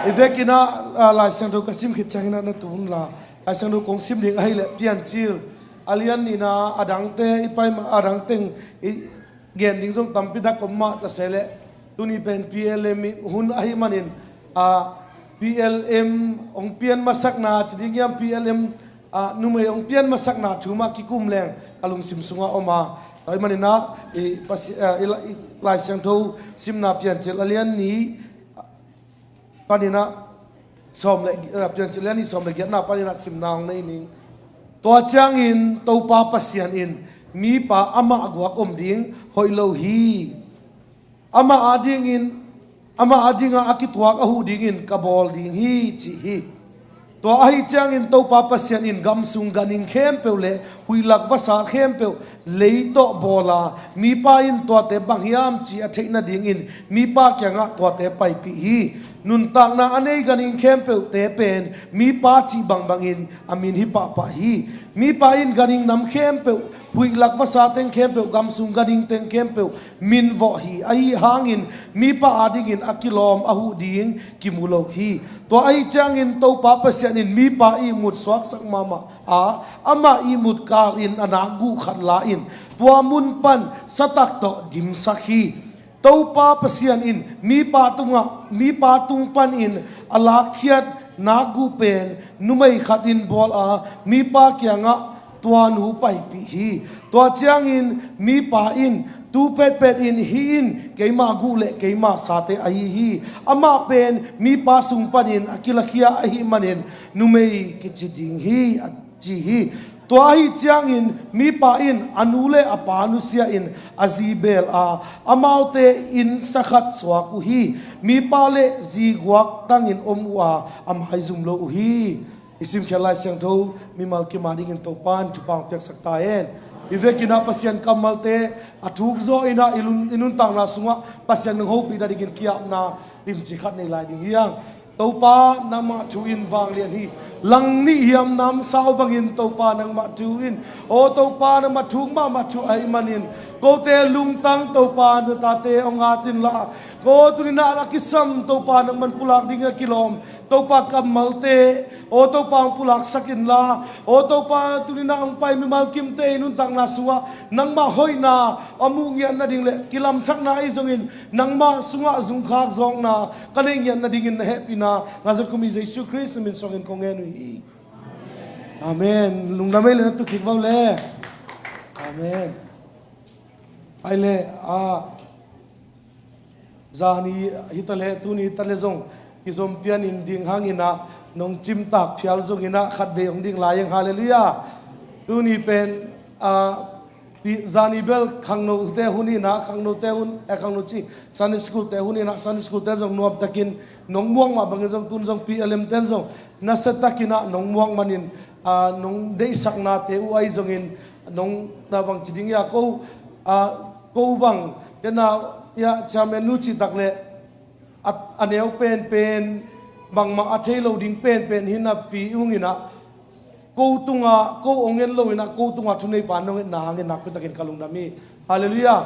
I vekinah, ah, Lai Siangtho ka sim khit cianginah na tu unla, Lai Siangtho kong sim ding ahileh Piancil a lian nihna, a dangte i pai mah, a dangteng i gen ding zong tampi tak om mah ta se leh, tuni pen P L M i hun ahi manin, ah, P L M hong pian masakna ci ding hiam, P L M, ah, numei hong pian masakna thu mah kikum leng ka lungsim sungah om a. Tua ahih maninah i Pasi-, ah, i La-, i Lai Siangtho simna Piancil a lian nih paninah sawm le, eh, Piancil lian nih sawm le giatna paninah simna hong nei ning. Tua ciangin Topa Pasian in mipa amah guak om ding hoih lo hi. Amah adingin, amah adinga a kituak a huh dingin ka bawl ding hi, ci hi. Tua ahi ciangin Topa Pasian in gamsung ganhing khempeuh le huihlak vasa khempeuh lei tawh bawl a, mipa in tuate bang hiam ci a theih nadingin mipa kiangah tuate paipih hi. Nuntakna a nei ganhing khempeuhte pen mipa cih bangbangin a min hi pahpah hi. Mipa in ganhing nam khempeuh, huihlak vasa teng khempeuh, gamsung ganhing teng khempeuh min vawh hi. Ahi hangin mipa adingin a kilawm a huh ding kimu lo hi. Tua ahi ciangin Topa Pasian in mipa ihmut suaksak mahmah a, amah ihmut kalin a nakguh khat la-in tua mun pan satak tawh dimsak hi. Topa Pasian in mipa tungah, mipa tung panin a lakkhiat nakguh pen numei khat in bawl a, mipa kiangah tua nu paipih hi. Tua ciangin mipa in tu petpet in, "Hih in keima guh le keima sate ahi hi. Amah pen mipa sung panin a kilakhia ahih manin numei kici ding hi," a ci hi. Tua ahi ciangin mipa in a nu le a pa nusia in a zi beel a, amaute inn sakhat suak uh hi. Mipa le zi guak tangin om uh a, a maizum lo uh hi. I simkhiat Lai Siangtho mimal kim a dingin Topa in thupha hong piaksak ta hen. I vekinah Pasian kammalte a thuk zaw inah i lun-, i nuntakna sungah Pasian hong hopih nadingin ki-apna limci khat nei lai ding hi hang. Topa nangmah thu in vanglian hi. Langnih hiam namsau bangin Topa nangmah thu in, aw Topa nangmah thuk mahmah thu ahih manin kote lungtang Topa na tate hong at inla, ko tuninah a kisam Topa nangman pulak dingin a kilawm Topa kammalte, aw Topa hong pulaksak inla, aw Topa tuninah hong pai mimal kimte i nuntakna sungah nangmah hoihna a muh ngiat nading le kilamthakna ahi zongin nangmah sungah zungkhak zawkna ka neih ngiat nadingin na hehpihna Nazareth khumi Jesu Khrist min suangin kong ngen uh hi. Amen. Lungdam ei le na tukhik vo le. Amen. Ai le, a, zani hitaleh tuni hitaleh zong kizom pianin ding hanginah nong cimtak phial zonginah khatvei hong ding lai eng. Halleluiah. Tuni pen, a, pi-, zani bel khangnote hun inah, khangnote hun, eh, khangno ci, Sunday school te hun inah, Sunday school te zong nuamtakin nong muak mah bangin zong tun zong P L M ten zong nasiatakinah nong muak manin, a, nong deihsaknate uh ahi zongin nong na bangci ding ia ko, a, ko bang tena ia chairman nu cihtak le a, a neu penpen bangmah a thei lo ding penpen hi napi unginah ko tungah, ko ong en loinah ko tungah thuneipa nong etna hangin nakpitakin ka lungdam hi. Halleluiah.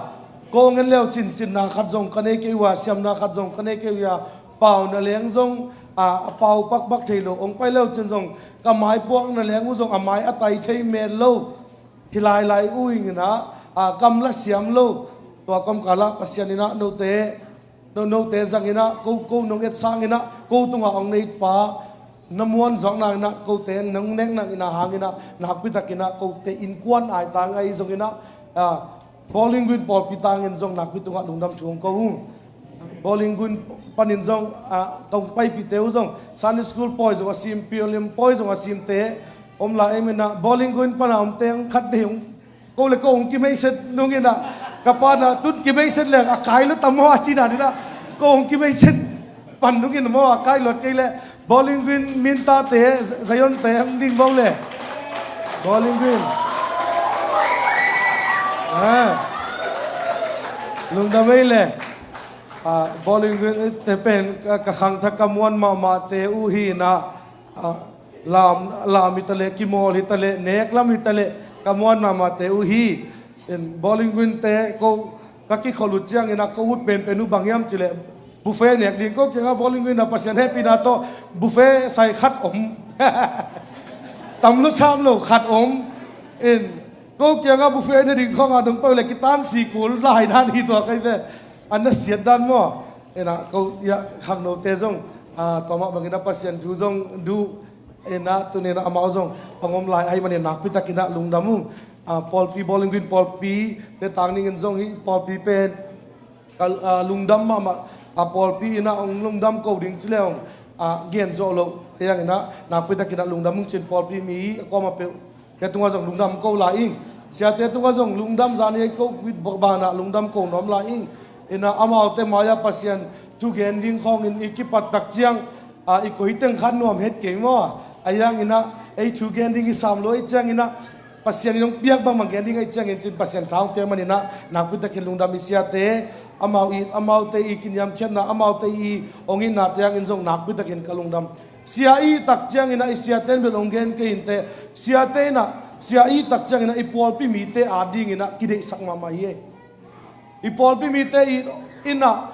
Ko ong en leu cin, cinna khat zong ka nei kei uh a, siamna khat zong ka nei kei uh a, pau na leng zong, a, a pau pakpak thei lo, ong pai leu cin zong ka mai puak na leng uh zong a mai a tai thei met lo hi lailai uh inginah, a, kam la siam lo. Tua kawmkalah Pasian inah note, no, note zanginah ko, ko nong et sanginah ko tungah ong neihpa na muan zawkna inah kote nong nekna inah hanginah nakpitakinah kote innkuan aitang ahi zonginah, a, Bowling Green pawlpi tangin zong nakpi tungah lungdam thu hong ko uh. Bowling Green, panin zong, ah, kong paipihte uh zong Sunday school pawi zong a sim, P L M pawi zong a simte om lai ei manin ah, Bowling Green pana omte hong khat vei hong, ko le ko hong kimeiset nungin ah, ka pana tun kimeiset leng a kai lo tam maw a ci dan in ah, ko hong kimeiset pan nungin maw a kai luat kei leh Bowling Green mintate, Zion-te hong ding bo le. Bowling Green. Ah. Lungdam ei le. Ah, Bowling Green te pen ka, ka khangthak ka muan mahmahte uh hi in ah, ah, lam, lam hi ta leh, kimawl hi ta leh, nek lam hi ta leh, ka muan mahmahte uh hi. In Bowling Green te ko ka kikholh uh ciangin ah ko ut penpen uh bang hiam cih leh, buffet nek ding ko kiangah Bowling Green ah Pasian hehpihna tawh buffet sai khat om. Tam lo sam lo khat om. In ko kiangah buffet ne ding khawngah dong peuh leh kitan si kul lai dan hi tua kai ve. An na siat dan maw? In ah ko ia khangnote zong, ah, tua mah bangin ah Pasian thu zong duh in ah tuni in ah amau zong hong om lai ahih manin nakpi takin ah lungdam ung. Ah, pawlpi, Bowling Green pawlpi te tang dingin zong hih pawlpi pen ka, ah, lungdam mahmah, ah, pawlpi in ah hong lungdam ko ding ci leh hong, ah, gen zawh loh. Ahi hangin ah nakpi takin ah lungdam ung ci-in pawlpi mi a kuamah peuh te tungah zong lungdam ko lai ing. Siate tungah zong lungdam zani ei ko banah lungdam ko nuam lai ing. In ah amaute mai-ah Pasian thu gen ding khawngin i kipat tak ciang, ah, i koi teng khat nuam het kei maw? Ahi hangin ah ei thu gen ding i sam lo ahih ciangin ah Pasian in hong piak bangbang gen ding ahih ciangin cin Pasian tha hong piak manin ah nakpi takin lungdam i siate, amau i, amaute i kiniamkhiatna, amaute i hong itnate hangin zong nakpi takin ka lungdam. Sia i tak ciangin ah i siate in bel hong gen kei inteh, siate in ah, sia i tak ciangin ah i pawlpi mite adingin ah kideihsak mahmah hi ei. I pawlpi mite i, in ah,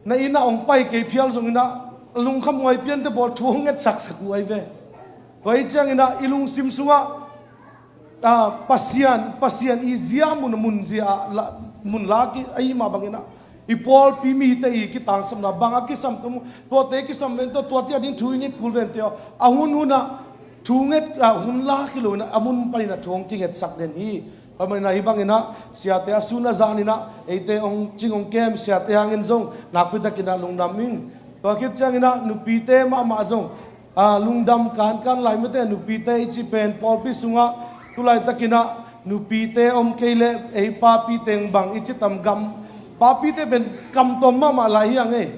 na inn ah hong pai kei phial zongin ah lungkham huai piante bawl thu hong ngetsak sak uh ahi ve. Tua ahih ciangin ah i lungsim sungah, ah, Pasian, Pasian i zia mun, mun zia ah la, mun lak i, ahih mah bangin ah i pawlpi mite i kitangsapna bang a kisam tum, tuate kisam ven tawh, tuate ading thu i nget kul vente aw. A hun hun ah thu nget, ah, hun lak hi lo in ah a mun panin ah thu hong kingetsak den hi. Tua manin ah hih bangin ah siate a sun a zanin ah eite hong cing hong kem siate hangin zong nakpi takin ah lungdam ing. Tua khit ciangin ah nupite mahmah zong, ah, lungdam kankan lai mate, nupite i cih pen pawlpi sungah tu laitakin ah nupite om kei leh ei papi teng bang i ci tam, gam, papite pen kam tawm mahmah lai hi hang ei.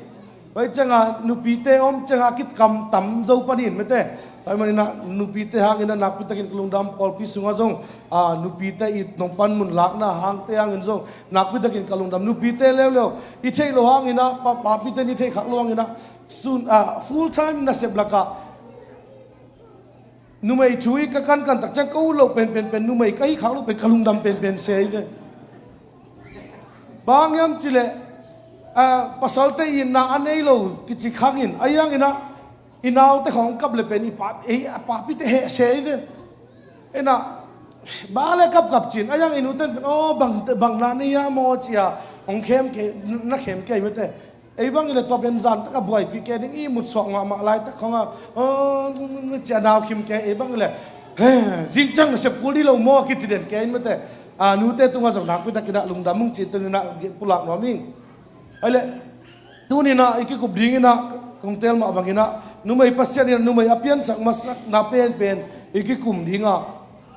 Tua ahih ciangah nupite om ciangah a kikam tam zo pan in mate. Tua ahih manin ah nupite hangin ah nakpi takin ka lungdam, pawlpi sungah zong, ah, nupite i nong pan mun lakna hangte hangin zong nakpi takin ka lungdam. Nupite leuleu i theih loh hangin ah pa, papite in i theih khak loh hangin ah sun, ah, full time nasep lakah numei thu i ka kankan tak ciang ka ut loh penpen pen, numei ka hih khak loh pen ka lungdam penpen se hi ve. Bang hang hiam cih leh, ah, pasalte itna a nei lo kici khang in, ahi hangin ah i naute khawng kap leh pen i pa, ei, a papite heh se hi ve. In ah bang leh kapkap ci-in, ahi hang i nute in pen, aw, bang, bang na nei hiam aw ci-a hong khem kei, na khem kei mate. Ei bang hi leh tua pen zan takah buaipih kei ding, ihmut suak mahmah laitak khawngah, aw, ci-a naukhim kei, ei bang hi leh, he, zing ciang nasep kul ding lo maw kici den kei in mate. Ah, nute tungah zong nakpi takin ah lungdam ung ci-in tuni-in ah pulak nuam ing. Ahih leh tuni-in ah i kikup dingin ah kong teel mah bangin ah numei Pasian in ah numei a piansak masakna penpen i kikum ding a,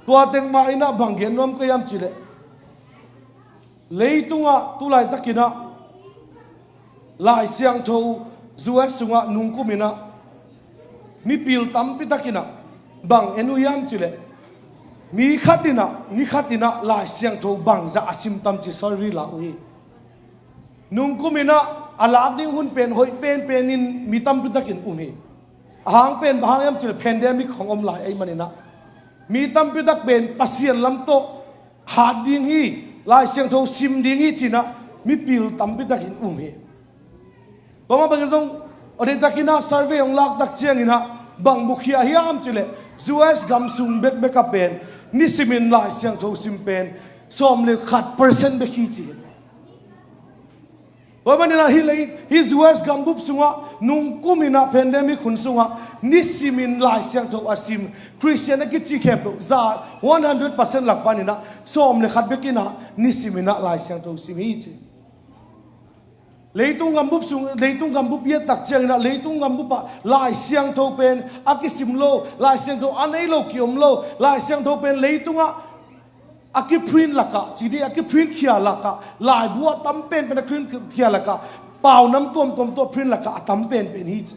tua teng mah in ah bang gen nuam ka hiam cih leh, leitungah tu laitakin ah Lai Siangtho U S sungah nungkum in ah mipil tampi takin ah bang en uh hiam cih leh, mi khat in ah, ni khat in ah Lai Siangtho bangzah a sim tam ci survey lak uh hi. Nungkum in ah a lak ding hun pen hoih penpen in mi tampi takin um hi. A hang pen bang hang hiam cih leh pandemic hong om lai ahih manin ah mi tampi tak pen Pasian lam tawh hat ding hi, Lai Siangtho sim ding hi ci-in ah mipil tampi takin um hi. Tua mah bangin zong, a deihtakin ah survey hong lak tak ciangin ah bang mukhia hiam cih leh, U S gam sung bekbek ah pen nisimin Lai Siangtho sim pen sawm le khat percent bek hi ci hi. Tua manin ah hih lei, hih U S gambup sungah nungkum in ah pandemic hun sungah nisimin Lai Siangtho a sim Christian a kici khempeuh za one hundred percent lak panin ah sawm le khat bek in ah nisimin ah Lai Siangtho sim hi ci. Leitung gambup sung, leitung gambup i et tak ciangin ah, leitung gambup ah Lai Siangtho pen a kisim lo, Lai Siangtho a nei lo kiom lo, Lai Siangtho pen leitungah a kiprint lakah, ci dih, a kiprint khia lakah, laibu a tam penpen a kiprint khia lakah, paunam tuamtuam tawh print lakah a tam penpen hi ci.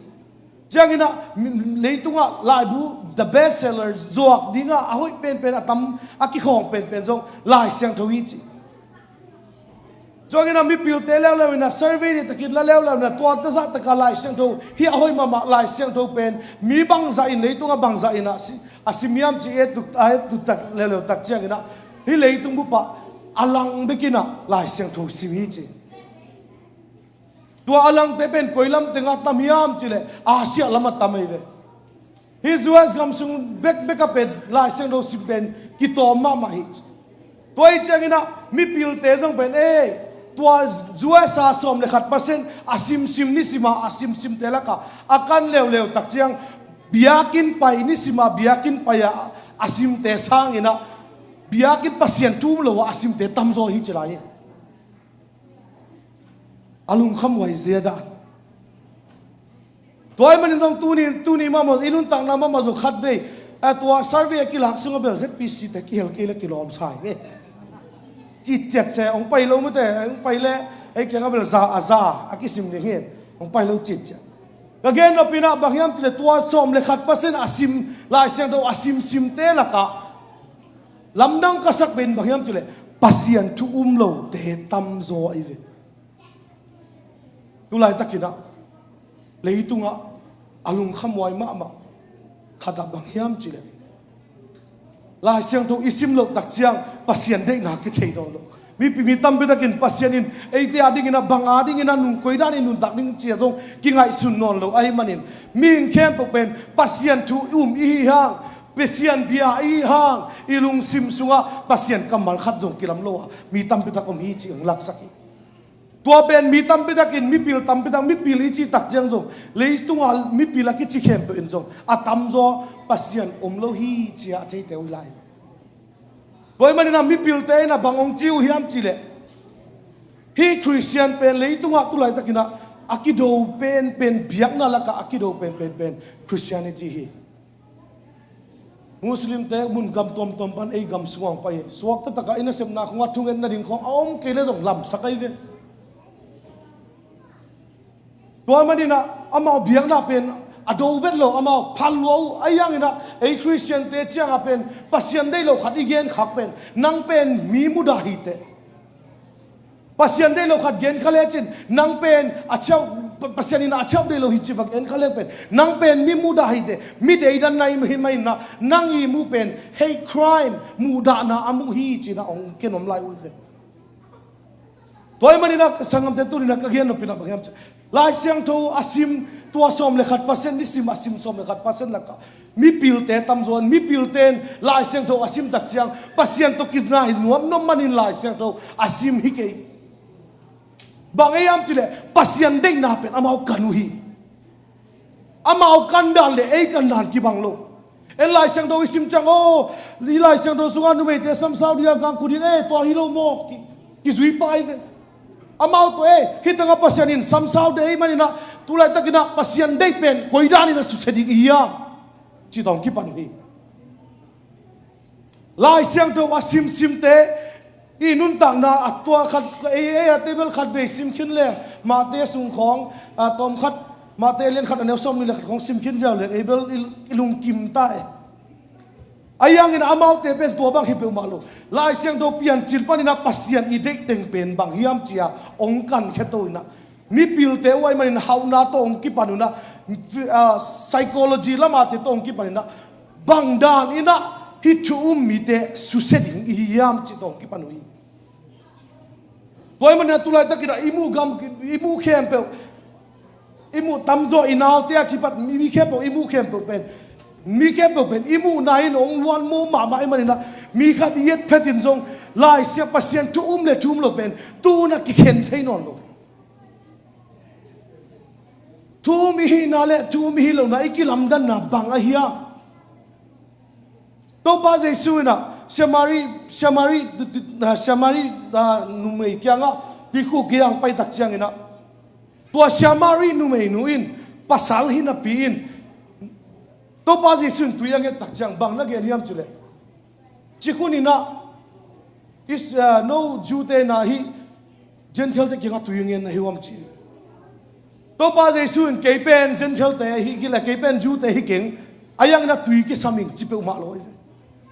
Ciangin ah, leitungah laibu, the best seller, zuak dingah a hoih penpen, a tam, a kikhawng penpen zong Lai Siangtho hi ci. Ciangin ah mipilte leuleu in ah, survey deihtakin la leuleu in ah, tua tazah takah Lai Siangtho hi a hoih mahmah, Lai Siangtho pen mi bangzah in, leitungah bangzah in ah si, a sim hiam ci, et tuk, a et tuk tak leuleu tak ciangin ah, hih leitung bup ah a lang bekin ah Lai Siangtho sim hi ci. Tua a langte pen koi lam tengah tam hiam cih leh, Asia lamah tam ahi ve. Hih U S gam sung bekbek ah pen Lai Siangtho sim pen kitawm mahmah hi. Tua hi ciangin ah mipilte zong pen, ei, tua U S a sawm le khat percent a simsim, nisim a a simsimte lakah a kan leuleu tak ciang, biakinn pai, nisim a biakinn pai a a simte sangin ah biakinn Pasian thu um lo a a simte tamzaw hi ci lai hi. A lungkhamhuai zia dan. Tua ahih manin zong tuni, tuni mahmah, i nuntakna mahmah zong khatvei, a, tua survey a kilak sungah bel Z P C te kihel kei le kilawm sa hi. Citciat se, hong pai lo mate, hong pai le, ei kiangah bel za a za a kisim ding hi. Hong pai lo citciat. Ka gen nop in ah bang hiam cih leh, tua sawm le khat percent a sim, Lai Siangtho a simsimte lakah lamdang ka sak pen bang hiam cih leh, Pasian thu um lote tamzaw ahi ve. Tulaitak in ah leitungah a lungkhamhuai mahmah khat ah bang hiam cih leh, Lai Siangtho i sim loh tak ciang Pasian deihna kithei nawn lo. Mi, mi tampi takin Pasian in eite a dingin ah, bang a dingin ah, nung koi danin nuntak ding ci-a zong kingaihsun nawn lo ahih manin, mihing khempeuh pen Pasian thu um i hi hang, Pasian bia i hi hang, i lungsim sungah Pasian kammal khat zong kilam lo a mi tampi tak om hi ci hong laksak hi. Tua pen mi tampi takin, mipil tampi tak, mipil i cih tak ciang zong, leitungah mipil a kici khempeuh in zong a tamzaw Pasian om lo hi ci-a a theite uh hi lai. Tua ahih manin ah mipilte in ah bang hong ci uh hiam cih leh, hih Khristian pen leitungah tulaitakin ah a kido penpen, biakna lakah a kido penpen pen Christianity hi. Muslimte mun gam tuamtuam pan ei gam sungah hong pai hi. Suakta takah i nasepna khawngah thungetna ding khawng a om kei le zong lamsak ahi ve. Tua manin ah amau biakna pen a do vet lo, amau phal lua uh. Ahi hangin ah ei Khristiante ciangah pen Pasian deih lo khat i gen khak pen, nang pen mi mudah hi teh. Pasian deih lo khat gen kha lecin, nang pen a ciauh, Pa-, Pasian in a ciauh deih lo hi ci va gen kha leng pen, nang pen mi mudah hi teh, mi deidan na hi mah in ah, nang i muh pen hate crime, muhdahna a muh hi ci-in ah hong ken om lai uh hi ve. Tua ahih manin ah ka sanggamte, tuni-in ah ka gen nop in ah bang hiam cih leh, Lai Siangtho a sim, tua sawm le khat percent, nisim a sim sawm le khat percent lakah mipilte tamzaw in, mipilte in Lai Siangtho a sim tak ciang Pasian tawh kinai nuam nuam manin Lai Siangtho a sim hi kei. Bang ei hiam cih leh, Pasian deihna pen amau kan uh hi. Amau kan dan le ei kan dan kibang lo. En Lai Siangtho i sim ciang, aw, i Lai Siangtho sungah numeite samsau ding a gangkhu ding, eh, tua hi lo maw, ki, kizui pah hi ve. Amau tawh, eh, hih tengah Pasian in samsau deih ahih manin ah, tulaitakin ah Pasian deih pen koi danin ah susia ding i hi hiam, ci-in hong kipan uh hi. Lai Siangtho a simsimte i nuntakna, a tua khat, ei, ei a table khat vei sim khin leng, Matthai sung khawng, a, tawm khat, Matthai a lian khat a neu sawmnih le khat khawng sim khin ziau leng, ei bel i, i lungkim ta e. Ahi hangin amaute pen tua bang hi peuhmah lo. Lai Siangtho Piancil panin ah Pasian i deih teng pen bang hiam ci-a hong kankhia to in ah, mipilte uh ahih manin hauhna tawh hong kipan un ah, ah, psychology lamate tawh hong kipan in ah, bang danin ah hih thu um mite susia ding i hi hiam cih tawh hong kipan uh hi. Tua ahih manin ah tulaitakin ah i muh gam, i muh khempeuh, i muh tamzaw, i naute a kipat mi, mi khempeuh, i muh khempeuh pen, mi khempeuh pen i muhna in hong luan maw mahmah ahih manin ah, mi khat i et phetin zong Lai Siang, Pasian thu um le thu um lo pen tu-in ah kikhen thei nawn lo. Thu um i hihna le thu um i hih lohna i kilamdanna bang ahi hiam? Topa Jesu in ah Samari, Samari, Samari, ah, numei kiangah tuikhuk kiang pai tak ciangin ah, Tua Samari numeinu in pasal hi napi in Topa Jesu in tui a nget tak ciang bang na gen hiam cih leh, cik hun in ah, is, ah, no Jew-te in ah hih Gentile-te kiangah tui ngen na hi uh hiam ci. Topa Jesu in kei pen Gentile-te hi kei leh kei pen Jew-te hi keng, a hiangin ah tui kisam ing ci peuhmah lo hi ve.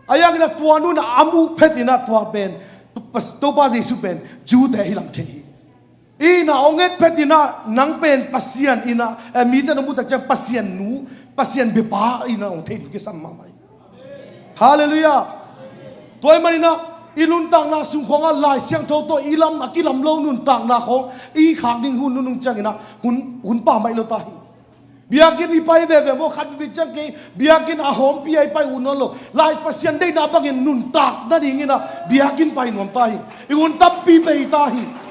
A hiangin ah tua nu in ah a muh phet in ah tua pen Topa Jesu pen Jew-te hi lam thei hi. Ih na hong et phet in ah nang pen Pasian in ah, eh, mite na muh tak ciang Pasian nu, Pasian biapa in ah hong thei ding kisam mahmah hi. Halleluiah. Tua ahih manin ah i nuntakna sung khawngah Lai Siangtho tawh i lam a kilam lo nuntakna khawng i khak ding hun nunung ciangin ah hun, hun pha mai lo ta hi. Biakinn i pai veve maw, khat vive ciang kei biakinn a hawmpi a i pai uh nawn lo. Lai Pasian deihna bangin nuntak nadingin ah biakinn pai nuam ta hi. I hun tampi bei ta hi.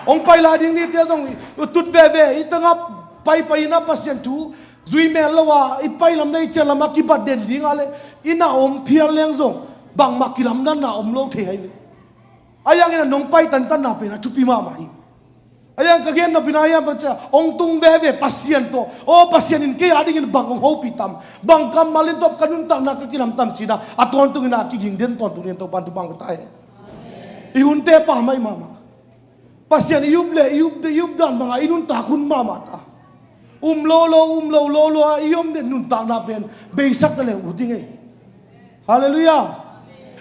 Hong pai lai ding nite zong i tut veve i tangah paipai in ah Pasian thu zui mel lo a i pai lam le i ciah lam a kibat den ding a leh i na om phial leng zong bangmah kilamdanna om lo thei hi ve. A hiangin ah nong pai tantanna pen a thupi mahmah hi. A hiang ka gen nop in ah hiam bang ci a hong tung veve Pasian tawh, aw Pasian in kei a dingin bang hong hopih tam, bang kammal in tawh ka nuntakna ka kilam tam ci-in ah a tawntungin ah a kiging den tawntung dingin Topa'n thupha hong pia ta hen. I hunte pha mai mahmah. Pasian i up leh i up, i up dan bangah i nuntak hun mahmah ta. Um lo lo, um lo lo lo a i om den nuntakna pen beisak ta leh uh ding ei. Halleluiah.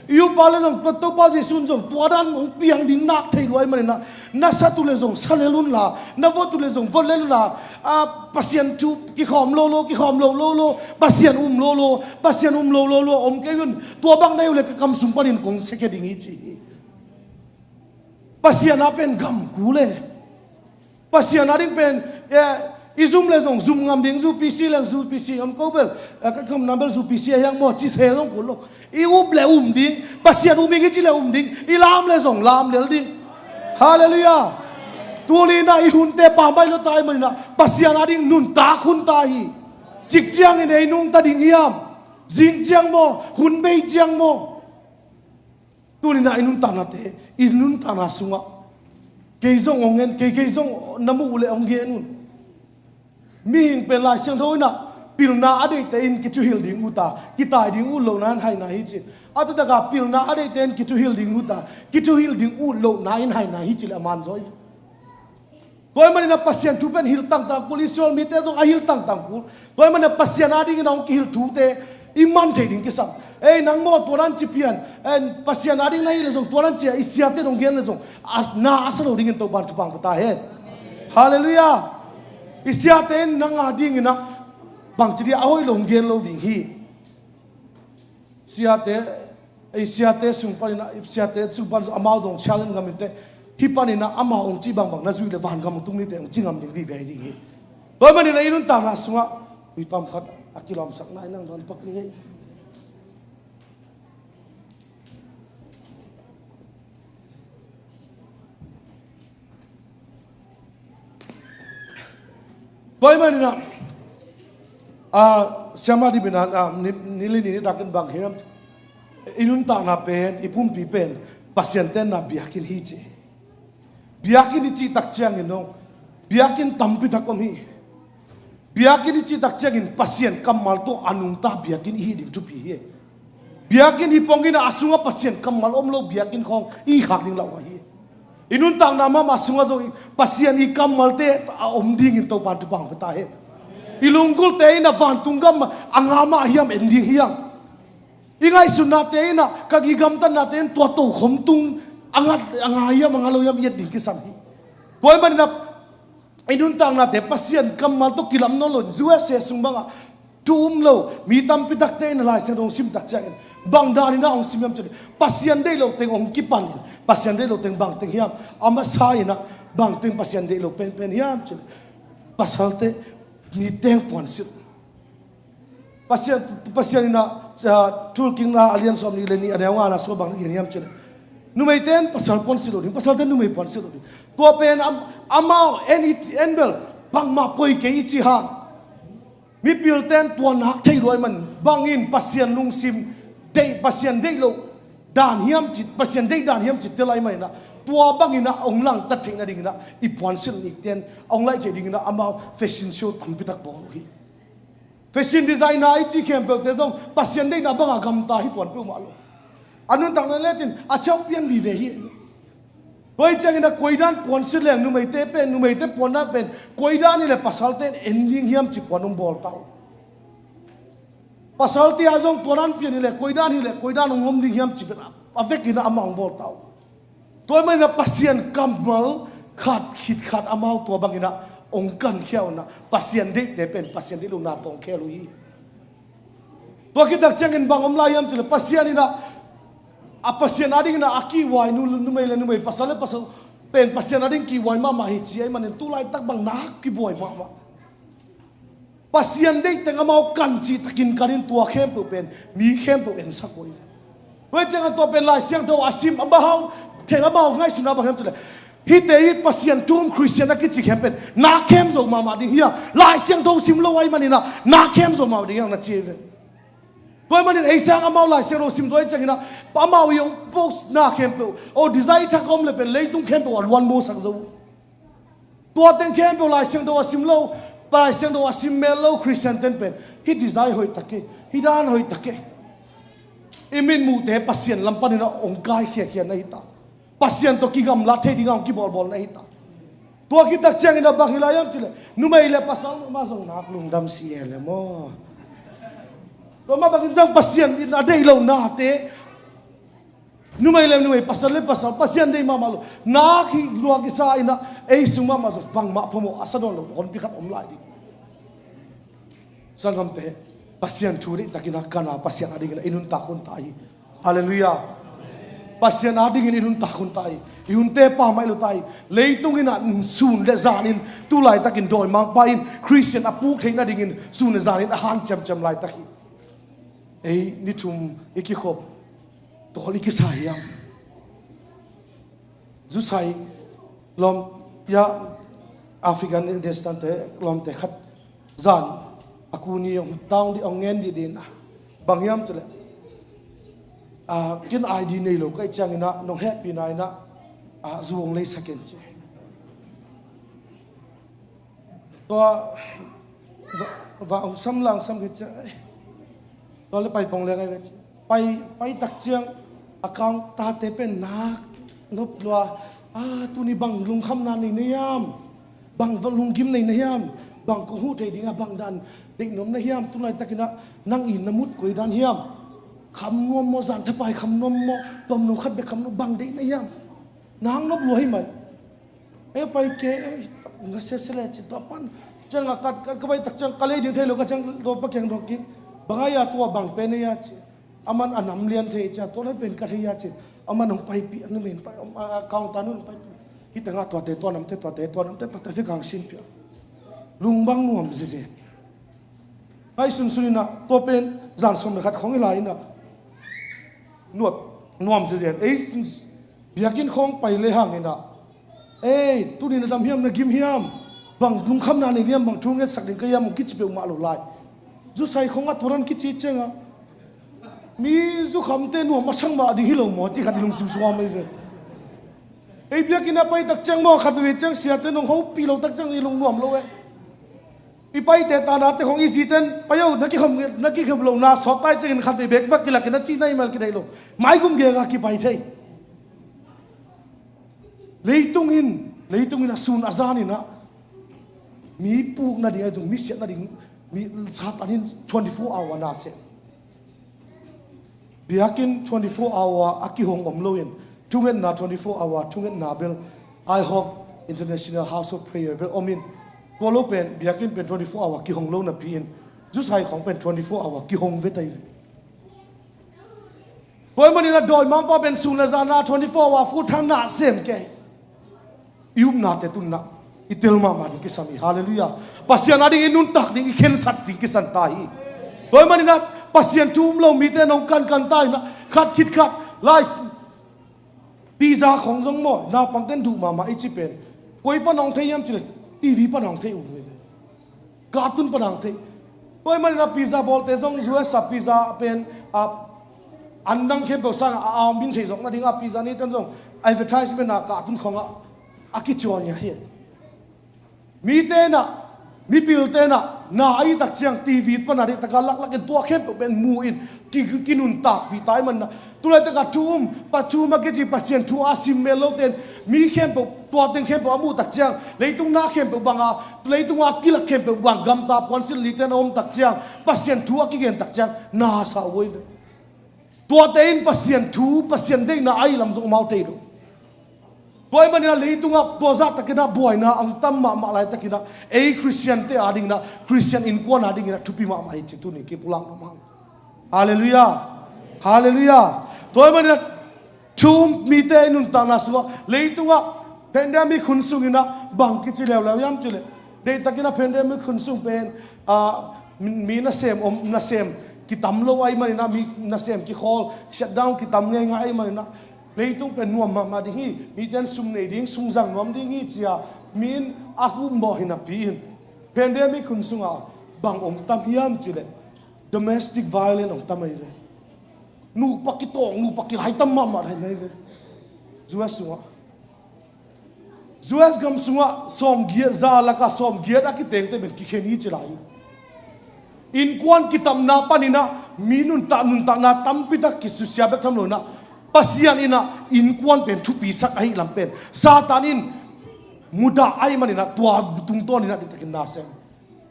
I up a leh zong Topa Jesu in zong tua dan hong piang ding nak thei lua ahih manin ah, na sat uh leh zong sa lel un la, na vot uh leh zong vot lel un la, a, Pasian thu kikhawm lo lo, kikhawm lo lo lo, Pasian um lo lo, Pasian um lo lo lo om kei un. Tua bang na hi uh leh ka kam sung panin kong siakhia ding hi ci hi. Pasian a pen gam kul e. Pasian a ding pen, eh, i zum leh zong zum ngam ding, zu pisi leh zu pisi ngam ko bel, eh, ka kham nam bel zu pisi a hiang maw ci se zong kul lo. I up leh um ding, Pasian um ing i cih leh um ding, i lam leh zong lam lel ding. Halleluiah. Tuni in ah i hunte pha mai lo ta ahih manin ah Pasian a ding nuntak hun ta hi. Cik ciangin ei nungta ding hiam? Zing ciang maw, hun bei ciang maw? Tuni in ah i nuntaknate, i nuntakna sungah kei zong hong en, kei, kei zong na muh uh leh hong gen un. Mihing pen Lai Siangtho in ah pilna a deihte in kithuhilh ding uh ta, kitai ding uh lohna in haina hi ci. A taktak a pilna a deihte in kithuhilh ding uh ta, kithuhilh ding uh lohna in haina hi ci leh a man zaw hi. Tua ahih manin ah Pasian thu pen hilh tangtang kul, Israel mite zong a hilh tangtang kul. Tua ahih manin ah Pasian a dingin a hong kihilh thute i man thei ding kisam. Ei, nang maw tua dan ci pian, eh, Pasian a ding na hih leh zong tua dan ci a i siate in hong gen leh zong a, na a sa lo dingin Topa'n thupha hong pia ta hen. Halleluiah. I siate in nang a dingin ah bangci dia a hoih lo hong gen lo ding hi. Siate, ei siate sung panin ah, siate sung pan zong amau zong challenge ngam inteh. Hih panin ah amau hong cih bangbang na zuih leh vangam hong tung nite hong ci ngam ding vive ding hi. Tua ahih manin ah i nuntakna sungah tui tam khat a kilawmsak nai nang dawn pak ni ngei. Tua ahih manin ah, ah, siamah dih bina, ah, ni, ni li ni ni takin bang hiam? I nuntakna pen, i pumpi pen Pasian tenna biakinn hi ci. Biakinn i cih tak ciangin dong, biakinn tampi tak om hi. Biakinn i cih tak ciangin Pasian kammal tawh a nungta biakinn i hih ding thupi hi. Biakinn hi pongin a sungah Pasian kammal om lo biakinn khawng i khak ding lauhuai hi. I nuntakna mahmah sungah zong Pasian i kammalte a om dingin Topa'n thupha hong pia ta hen. I lunggulte in a vantung gam a nga mah hiam en ding hiam? I ngaihsutnate in ah, ka i gamtatnate in tua tokhom tung a ngat a nga hiam a nga lo hiam i et ding kisam hi. Tua ahih manin ah i nuntaknate Pasian kammal tawh kilam nawn lo, U S A sung bangah thu um lo mi tampi takte in a Lai Siangtho hong sim tak ciangin bang danin ah hong sim hiam cih leh Pasian deih lo teng hong kipanin, Pasian deih lo teng bang teng hiam? A masa in ah bang teng Pasian deih lo penpen hiam cih leh pasalte ni teng puansilh. Pasian, Pasian in ah, ah, Thulkikna a lian sawm nih le nih a neu ngana sungah bang na gen hiam cih leh numeite in pasal puansilh lo ding, pasalte in numei puansilh lo ding. Tua pen am, amau en i, en bel bangmah poi kei i cih hang. Mipilte in tua nak thei lua ahih man bangin Pasian lungsim deih, Pasian deih lo dan hiam cih, Pasian deih dan hiam cih tel ahih manin ah Tua bangin ah hong langtat theih nadingin ah i puansilh nikten hong laih theih dingin ah amau fashion show tampi tak bawl uh hi. Fashion designer i cih khempeuhte zong Pasian deihna bangah gamta hi tuan peuhmah lo. A nuntakna lecin a cheu pian vive hi. Tua hi ciangin ah koidan puansilh leng numeite pen, numeite puandan pen koidan hi leh pasalte in en ding hiam ci puan hong bawl ta uh. Pasalte ah zong tuadan pian hi leh koidan hi leh koidan hong om ding hiam ci pen a, a vekin ah amah hong bawl ta uh. Tua ahih manin ah Pasian kammal khat khit khat amau tua bangin ah hong kankhia uh a, Pasian deihte pen Pasian deih lohna tawh hong khel uh hi. Tua khit tak ciangin bang om lai hiam cih leh Pasian in ah, a Pasian adingin ah a kihhuai nu, numei le numei, pasal le pasal pen Pasian ading kihhuai mahmah hi ci ahih manin tu laitak bang nak kibuai mahmah. Pasian deih teng amau kan cih takin kanin tua khempeuh pen mi khempeuh ensak uh hi. Tua hi ciangin tua pen Lai Siangtho a sim amau, theng amau ngaihsutna bang hiam cih leh hihte hi Pasian thu um Khristian a kici khempeuh pen na khem zo mahmah ding hi a, Lai Siangtho sim lo ahih manin ah na khem zo mahmah ding hi a na ci hi ve. Tua ahih manin ei sang amau Lai Siangtho sim zo ahih ciangin ah amau i hong post na khempeuh, aw, design thak a om leh pen leitung khempeuh ah luan musak zo. Tua teng khempeuh Lai Siangtho a sim lo, Lai Siangtho a sim mel lo Khristian ten pen hih design hoih tak hi, hih dan hoih tak hi. I mitmuhte Pasian lam panin ah hong kaikhiakhia na hi ta. Pasian tawh kigamlat thei dingah hong kibawlbawl na hi ta. Tua khit tak ciangin ah bang hi lai hiam cih leh numei le pasal mah zong nak lungdam si e le maw. Tua mah bangin zong Pasian in a deih loh nate, numei le numei, pasal le pasal, Pasian deih mahmah lo, nak hih lua kisa in ah ei sung mahmah zong bangmah phamawh a sa dawn lo honpi khat om lai ding. Sanggamte, Pasian thu deih takin ah kan a Pasian adingin ah i nuntak hun ta hi. Halleluiah. Pasian adingin i nuntak hun ta hi. I hunte pammaih lo ta hi. Leitung in ah sun le zanin tu laitakin dawimangpa in Khristian a puk theih nadingin sun le zanin a hanciamciam laitak hi. Ei ni thum i kikhop tawl i kisa hiam? Zusai lawm, ya, Afghanistan te lawmte khat zan a ku ni hong tang dih, hong ngen dih dih na. Bang hiam cih leh, ah, ken I D nei lo ka hih ciangin ah nong hehpihna in ah, ah, zu hong leisak in ci. Tua va, va hong sam lang sam khit ciang, eh, tua le pai pong leng ai ve ci. Pai, pai tak ciang account tate pen nak nop lua. Ah, tuni bang lungkhamna nei na hiam? Bang lunggim nei na hiam? Bang kong huh thei ding a bang dan deih nuam na hiam? Tu laitakin ah nang i na mut koi dan hiam? Kham nuam maw, zan thapai kham nuam maw, tawmno khat bek kham nuam, bang deih na hiam? Nak nop lua hi mai. Ei pai ke, ei, nga sese le ci tua pan. Ciang a kat, kat ka pai tak ciang ka lei ding thei lo ka ciang tua pa kiang dong kik. Bang a ia tua bang pen ei a ci. Aman a nam lian thei ci a tua nan pen ka thei a ci. Aman hong pai pi, anu men pai, um, a, a, counter nun pai pi. Hi teng a tuate tua namte, tuate tua namte, tuate fe kang sin pia. Lung bang nuam zeze. Hai sunsun in ah, tua pen zan sawm le khat khong i lai in ah. Nuam, nuam zezen. Ei, biakinn khong pai le hang in ah. Ei, tuni na dam hiam, na gim hiam? Bang lungkhamna nei hiam, bang thu ngetsak ding ka hiam, hong kici peuhmah lo lai. Zusai khong a turan kici ciang a. Mi zukhamte nuam a sang mah ding hi lo maw, ci khat i lungsim suam ei ve. Ei biakinn a pai tak ciang maw, khat veve ciang siate nong hopih lo tak ciang i lung nuam lo eh. I paite tanate khong i ziten, pai o, na kikhop, na kikhop lo, na sawt tai ciangin khat vei bek vak kilak in a ci na i mal kidaih lo. Maigum gega kipai thei. Leitung in, leitung in a sun a zan in ah mi puk nading a zong, mi siat nading, mi Satan in twenty-four hour na sem. Biakinn twenty-four hour a kihong om loin, thungetna twenty-four hour, thungetna bel, I Hope International House of Prayer bel om in, tua lo pen, biakinn pen twenty-four hour kihong lo napi in, zusai khong pen twenty-four hour kihong ve tai ve. Tua ahih manin a dawimangpa pen sun le zan a twenty-four hour full time na sem kei. I upnate tunna i tel mahmah ding kisam hi. Halleluiah. Pasian ading i nuntak ding, i khensat ding kisan ta hi. Tua ahih manin a Pasian thu um lo mite nong kankan ta in a, khat khit khat lai pizza khong zong maw, naupangten duh mahmah i ci pen. Koi pan hong thei hiam cih leh T V pan hong thei uh hi. Cartoon pan hong thei. Tua ahih manin a pizza bawlte zong U S a pizza pen a, an dang khempeuh sang a, a om in theih zawk nading a pizza neiten zong advertisement ah kah tun khawngah a kicuan hi a hi. Mite inah, mipilte inah na a i tak ciang T V pana deihtaka laklak in tua khempeuh pen mu in ki, kinuntakpih ta ahih maninah, tu laitakah thu um, pa thu um a kici Pasian thu a sim mel lote in mi khempeuh, tua teng khempeuh a muh tak ciang, leitung na khempeuh banga, leitunga kilak khempeuh bang gamta puansilh lite in a om tak ciang, Pasian thu a kigen tak ciang na sa uh ahi ve. Tuate in Pasian thu, Pasian deihna a i lam zong amau thei lo. Tua ahih maninah leitungah tua zahtakinah buaina ang tam mahmah laitakinah ei Khristiante adinginah, Khristian innkuan adinginah thupi mahmah hi ci tuni kipulak mahmah. Halleluiah. Halleluiah. Tua ahih maninah thu um mite i nuntakna sungah, leitungah pandemic hun sunginah bang kici leuleu hiam cileh, deihtakinah pandemic hun sung pen, ah, mi, mi nasem om, nasem kitam lo ahih maninah, mi nasem kikhawl, shutdown kitam ngeingai ahih maninah, leitung pen nuam mahmah ding hi, mite in sum nei ding, sum zang nuam ding hi cia mi in a humbawh hi napi in, pandemic hun sungah bang om tam hiam cileh, domestic violence om tam ahi ve. Nupa kitawng, nupa kilai tam mahmah ahi ve. U S sungah, U S gam sungah sawmgiat, za lakah sawmgiat a kitengte pen kikhen hi ci lai hi. Innkuan kitamna paninah mi nuntak, nuntakna tampitak kisusia bek tham loinah, Pasian inah innkuan pen thupisak ahih lam pen Satan in mudah ahih maninah tua tungtawninah diktakin na sem.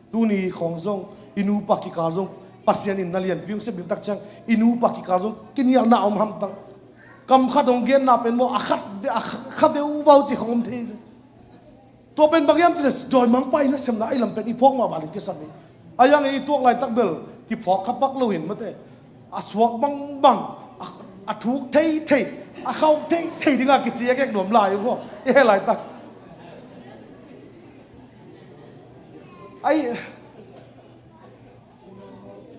Tuni khawng zong i nupa kikal zong Pasian in na lianpi hong sep ding tak ciang, i nupa kikal zong kinialna a om hamtang. Kam khat hong genna pen maw, a khat ve, a kha veuvau ci khawng om thei ve. Tua pen bang hiam cileh, dawimangpa i nasemna a i lam pen i phawk mah bangin kisam hi. A yang i tuak laitak bel kiphawk kha pak lo hin mate, a suak bangbang, a, a thuk theithei, a khauh theithei dinga kici a kek nuam lai uh maw, i he laitak. Ai,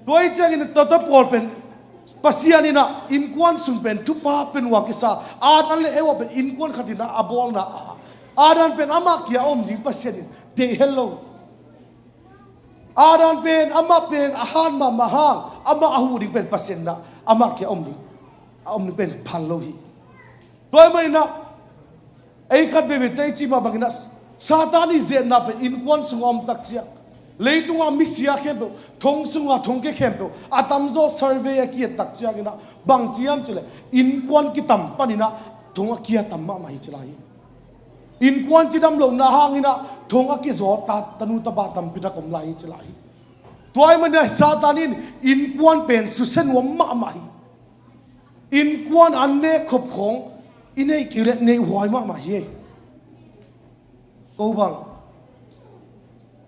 tua i ciangin tawtaw pawl pen Pasian inah innkuan sung pen thupha pen uh a kisa. Adam le Eva pen innkuan khat inah a bawlna a, Adam pen amah kia a om ding Pasian in deih hel lo. Adam pen amah pen a han mahmah hang, amah a huh ding pen Pasian inah amah kia a om ding, a om ding pen phal lo hi. Tua ahih maninah ei khat veivei tei cih mah banginah Satan i zetna pen innkuan sungah om tak ciang, leitungah misia khempeuh, thong sungah thongkia khempeuh a tamzaw survey a ki-et tak cianginah bang ci hiam cileh, innkuan kitam paninah thong a kia tam mahmah hi ci lai hi. Innkuan cidam lohna hanginah thong a kizaw ta, tanu tapa tampitak om lai hi ci lai hi. Tua ahih maninah Satan in innkuan pen susia nuam mahmah hi. Innkuan an nek khop khawng i neih kei leh neih huai mahmah hi. Ko bang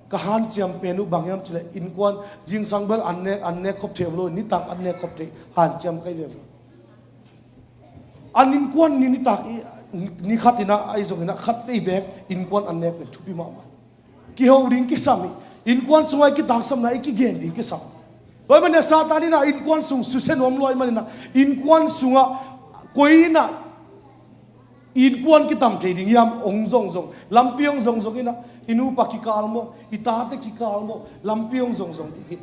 ka hanciam pen uh bang hiam cileh, innkuan zingsang bel an nek, an nek khop thei om lo, nitak an nek khop thei hanciam kai ve. An innkuan ni, nitak i, ni khat inah ahi zonginah khat vei bek innkuan an nek pen thupi mahmah. Kiho ding kisam hi. Innkuan sungah i kitangsamna i kigen ding kisam. Tua ahih maninah Satan inah innkuan sung susia nuam lua ahih maninah innkuan sungah koi inah innkuan kitam thei ding hiam hong zongzong, lampi hong zongzong inah, i nupa kikal maw, i tate kikal maw, lampi hong zongzong ding hi.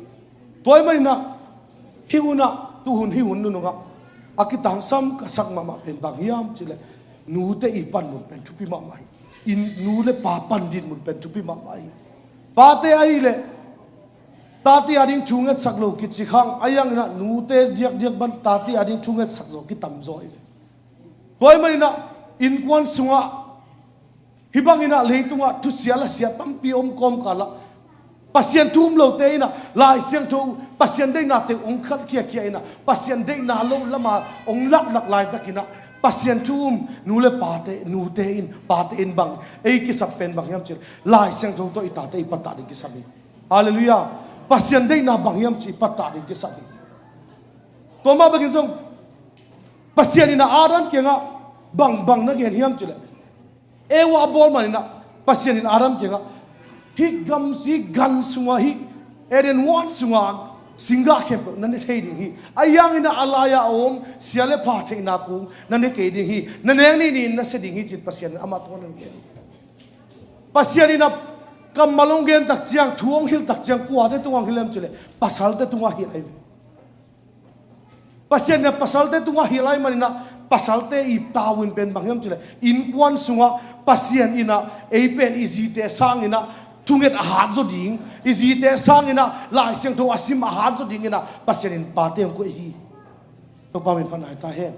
Tua ahih maninah hih hunah, tuhun hih hun nunungah a kitangsam ka sak mahmah pen bang hiam cileh, nute i panmun pen thupi mahmah hi. Inn, nu le pa pan dinmun pen thupi mahmah hi. Pate ahih leh tate ading thu ngetsak lo kici khang, a yanginah nute diakdiak ban tate ading thu ngetsak zaw kitam zaw hi ve. Tua ahih maninah innkuan sungah hih banginah leitungah thusia lasia tampi om kawmkalah Pasian thu um lote inah Lai Siangtho, Pasian deihnate hong khat khiakhia inah Pasian deihna lo lama hong laklak laitakinah Pasian thu um nu le pate, nute in, pate in bang ei kisap pen bang hiam cileh, Lai Siangtho tawh i tate i pattah ding kisam hi. Halleluiah. Pasian deihna bang hiam ci i pattah ding kisam hi. Tua mah bangin zong Pasian inah Adam kiangah bang, bang na gen hiam cileh, Eva a bawl maninah Pasian in Adam kiangah, hih gam, hih gan sungah, hih Eden huan sungah singgah khempeuh na ne thei ding hi. A yanginah a lai-a a om sia le pha theihna kung na ne kei ding hi. Na nek nini in na sia ding hi ci-in Pasian in amah tungah na gen hi. Pasian inah kammal hong gen tak ciang, thu hong hilh tak ciang kuate tungah hong hilh hiam cileh, pasalte tungah hilh ahi ve. Pasian inah pasalte tungah hilh ahih maninah Pasalte i tau in pen bang hiam cih leh, innkuan sungah Pasian in ah ei pen i zite sang in ah thunget a hat zaw ding, i zite sang in ah Lai Siangtho a sim a hat zaw ding in ah Pasian in pate hong koih hi. Topa min phat nai ta hen.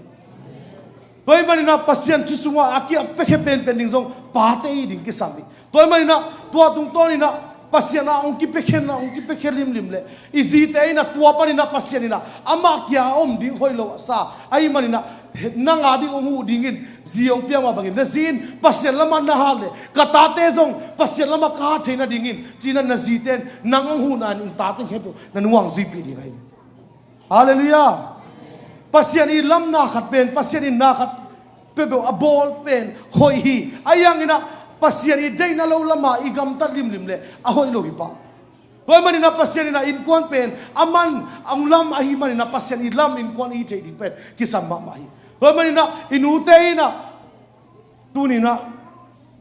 Tua ahih manin ah Pasian thu sungah a ki-ap piakhia penpen ding zong pate i ding kisam hi. Tua ahih manin ah tua tungtawn in ah Pasian ah hong kipiakhia, hong kipiakhia limlim leh i zite in ah tua panin ah Pasian in ah amah kia a om ding hoih lo a sa ahih manin ah, nang a ding hong huh dingin zi hong piak mah bangin na zi in Pasian lamah na hat leh ka tate zong Pasian lamah ka hat theih nadingin ci-in ah na zite in nang hong huhna in tate khempeuh na nuang zuipih ding ahi. Halleluiah. Pasian i lam na khat pen, Pasian in na khat peuhpeuh a bawl pen hoih hi. Ahi hangin ah Pasian i deihna lo lamah i gamtat limlim leh a hoih lo hi pah. Tua ahih manin ah Pasian in ah innkuan pen a man a lam ahih manin ah Pasian i lam innkuan i theih ding pen kisam mahmah hi. Tua ahih manin ah i nute in ah tuni in ah,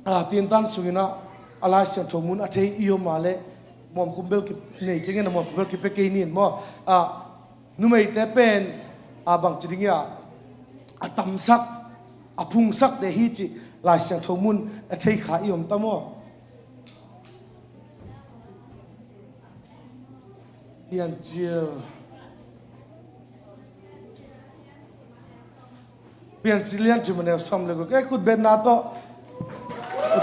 ah, tintan sungin ah a Lai Siangtho mun a thei i om a leh muamkhum bel ki nei kei ing, muamkhum bel kipia kei ni maw. Ah, numeite pen, ah, bangci ding hiam, a tamsak, a phungsak te hi cih Lai Siangtho mun a thei kha i om ta maw? Piancil. Piancil lian thum a neu sawm le guk. Ei, khut betna tawh.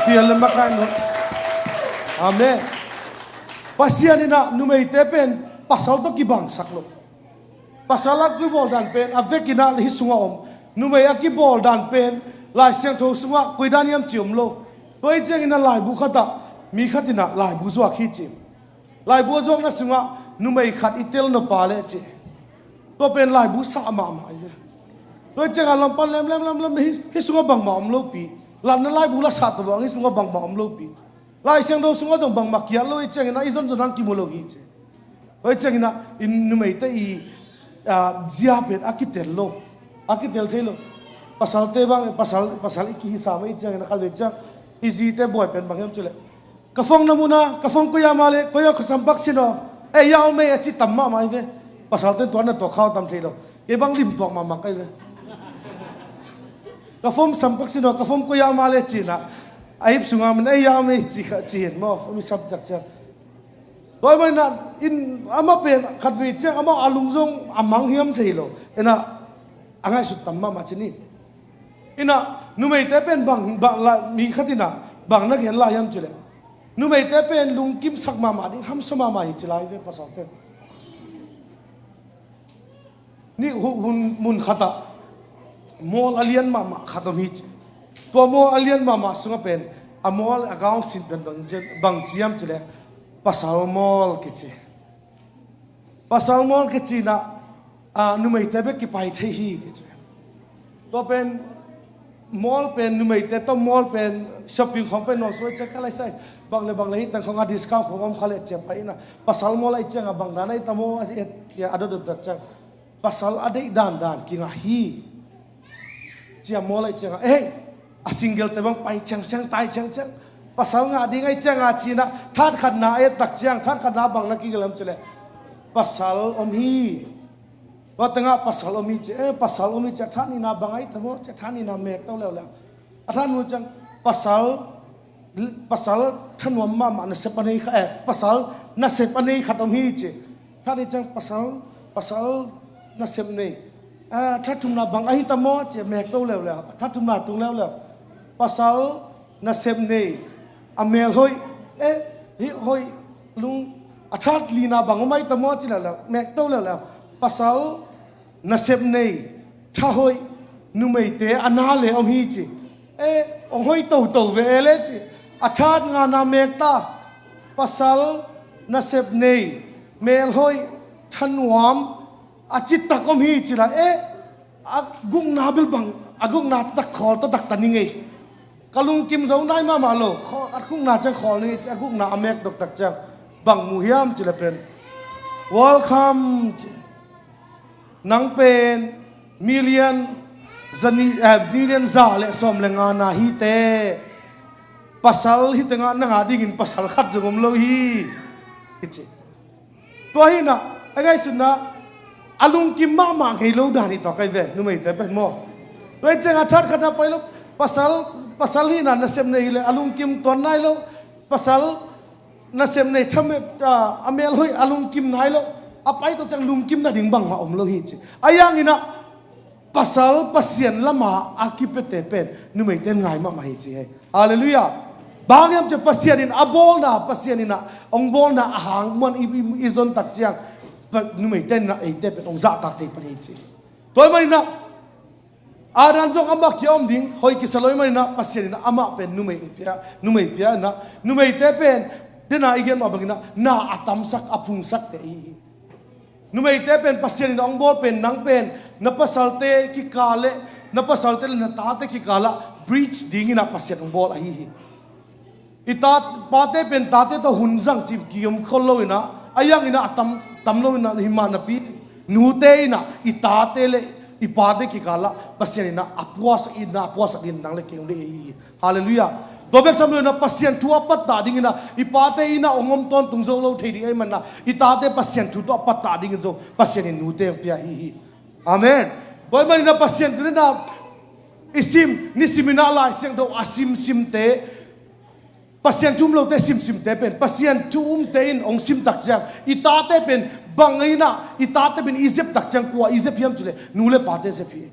Pial le makai no. Amen. Pasian in ah numeite pen pasal tawh kibangsak lo. Pasal a kibawl dan pen a vekin ah hih sungah om. Numei a kibawl dan pen Lai Siangtho sungah koi dan hiam ci om lo. Tua ahih ciangin ah laibu khatah mi khat in ah laibu zuak hi ci. Laibu a zuakna sungah numei khat i tel nop a leh ci. Tua pen laibu sah mahmah hi ve. Tua ahih ciangin ah lam pan lem lem lem lem hih, hih sungah bangmah om lopi. Latna laibu la sah tawh bang hih sungah bangmah om lopi. Lai Siangtho sungah zong bangmah kiat lo ahih ciangin ah i zonzon hang kimu lo hi ci. Tua ahih ciangin ah i numeite i, ah, zia pen a kitel lo. A kitel thei lo. Pasalte bang, pasal, pasal i kihisam ahih ciangin ah khatvei ciang i zite buai pen bang hiam cih leh, ka phone na mu na, ka phone koi ah om a leh, koi ah ka sampak sin aw. Eh, ya om ei a ci tam mahmah hi ve. Pasalte in tua na tuak khau tam thei lo. Kei bang lim tuak mahmah ka hi ve. Ka phone sampak sin aw, ka phone koi ah om a leh ci-in ah a hip sungah man, eh, ya om ei ci kha, ci hi maw, phone i samtak ciang. Tua ahih manin ah in, amah pen khatvei ciang amah a lung zong a mang hiam thei lo. In ah a ngaihsut tam mahmah ci ni. In ah numeite pen bang, bang la, mi khat in ah bang na gen lai hiam cih leh, numeite pen lungkimsak mahmah ding hamsa mahmah hi ci lai ve pasalte. Nih hu-, hun, mun khatah mual a lian mahmah khat om hi ci. Tua mual a lian mahmah sungah pen a mual a gaung sin pen bang, bang ci hiam cih leh, pasal mual kici. Pasal mual kici in ah, ah, numeite bek kipai thei hi kici. Tua pen mual pen numeite tawh mual pen shopping khawng pen nuam suai ciang ka lai sai. Bang le bang le hih teng khawng a discount khawng om kha leh ci-a pai in ah. Pasal mual ahih ciangah bang dan a hi tam aw a, a, a dotdot tak ciang. Pasal a deih dandan kingah hi. Ci-a mual ahih ciangah, eh, a single te bang pai ciangciang, tai ciangciang. Pasal ngah ding ahih ciangah ci-in ah, that khatna a et tak ciang, that khatna bang na kigelh hiam cih leh, pasal om hi. Tua tengah pasal om hi ci, eh, pasal om hi ci, a that nihna bang ahi tam aw ci, a that nihna mek to leuleu. A that nihna ciang pasal, pasal thanuam mahmah nasep a nei kha, eh, pasal nasep a nei khat om hi ci. That nih ciang pasal, pasal nasep nei. Ah, that thumna bang ahi tam aw ci, mek to leuleu. That thumna tung leuleu. Pasal nasep nei. A mel hoih, eh, hih hoih lung. A that lina bang om ahi tam aw ci leuleu. Mek to leuleu. Pasal nasep nei, tha hoih, numeite a na le om hi ci. Eh, hong hoih toto ve e le ci. A that ngana mek ta, pasal nasep nei, mel hoih, thanuam, a citak om hi ci la. Eh, a gukna bil bang, a gukna taktak khawl taktak ta ni ngei. Ka lungkim zo nai mahmah lo, khawl, a gukna ciang khawl ni ngei ci, a gukna a mek doktak ciang. Bang mu hiam ci le pen, welcome ci. Nang pen million zani, eh, million za le sawm le nga na hi te. Pasal hi tengah nang a dingin pasal khat zong om lo hi. Hi ci. Tua hi na, a ngaihsutna, a lungkim mahmah ngei lo dan hi tua kai ve, numeite pen maw. Tua hi ciangah that khatna pai lo, pasal, pasal hihna nasep nei hileh a lungkim tuan nai lo, pasal nasep nei thamet, a, a mel hoih a lungkim nai lo, a pai tawh ciang lungkim nading bangmah om lo hi ci. A yanginah pasal Pasian lama a kipiate pen numeite ngai mahmah hi ci hi. Halleluiah. Bang hiam ci Pasian in a bawlna, Pasian inah hong bawlna a hang muan i, i, i zon tak ciang numeite inah eite pen hong zahtak thei pan hi ci. Tua hi maninah Adam zong amah kia om ding hoih kisa lo hi maninah Pasian inah amah pen numei pia, numei pia inah numeite pen dena i gen mah banginah na a tamsak a phungsakte ahi hi. Numeite pen Pasian inah hong bawl pen nang pen na pasalte kikal le na pasalte le na tate kikalah bridge dinginah Pasian hong bawl ahi hi. I ta, pate pen tate tawh hun zang cih kiom khol lo inah a yanginah a tam, tam lo inah hi mah napi nute inah i tate le i pate kikalah Pasian inah a puasak inah a puasak in nang le kei hong deih ahi hi. Halleluiah. Tua bek tham lo inah Pasian thu a pattah dinginah i pate inah hong om tawntung zo lo thei ding ahi manah i tate Pasian thu tawh a pattah dingin zo Pasian in nute hong pia ahi hi. Amen. Tua hi maninah Pasian thu inah i sim, nisiminah Lai Siangtho a simsimte Pasian thu um lote simsimte pen Pasian thu umte in hong sim tak ciang i tate pen bang inah i tate pen i zep tak ciang kua i zep hiam cileh nu le pate zep hi.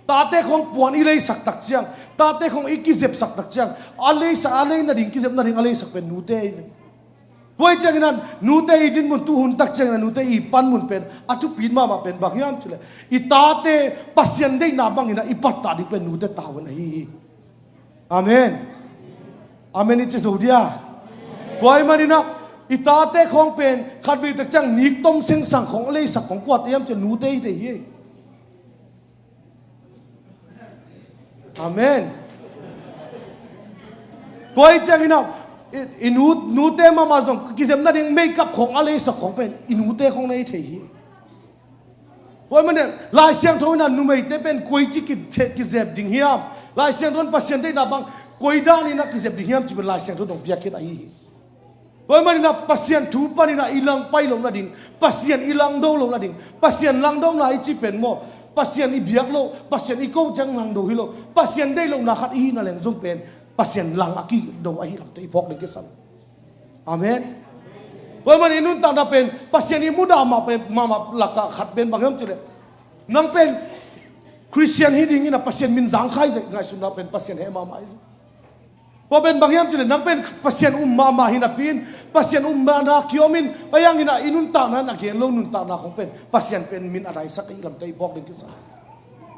Tate khong puan i leisak tak ciang, tate khong i kizepsak tak ciang a leisak, a lei nading kizep nading a leisak pen nute hi ve. Tua hi cianginah nute i dinmun tuhun tak cianginah nute i panmun pen a thupit mahmah pen bang hiam cileh i tate Pasian deihna banginah i pattah ding pen nute tavuan ahi hi. Amen. Amen i ci zo dia. Tua hi maninah i tate khong pen khatvei tak ciang niktom sengsang khong a leisak khong kuate hiam ci nute hi thei hi. Amen. Tua hi cianginah i, i nu, nute mahmah zong kizep nading makeup khong a leisak khong pen i nute khong na hi thei hi. Tua hi maninah Lai Siangtho inah numeite pen koici ki, kizep ding hiam? Lai Siangtho in Pasian deihna bang koi daninah kizep ding hiam ci pen Lai Siangtho dong piak khit ahi hi. Tua hi maninah Pasian thu paninah i langpai loh nading, Pasian i langdo loh nading, Pasian langdona i ci pen maw Pasian i biak loh, Pasian i ko ciang langdo hi lo, Pasian deih lohna khat i hihna leng zong pen Pasian lang a kido ahi lamte i phawk ding kisam. Amen. Tua hi manin i nuntakna pen Pasian i mudah mah pen mahmah lakah khat pen bang hiam cileh nang pen Khristian hi dinginah Pasian min zangkhai zek ngaihsutna pen Pasian heh mahmah hi. Tua pen bang hiam cileh nang pen Pasian um mahmah hi napi-in Pasian umna na kiom in a yanginah i nuntakna in a gen lo nuntakna khong pen Pasian pen min a daisak ahi lamte i phawk ding kisam.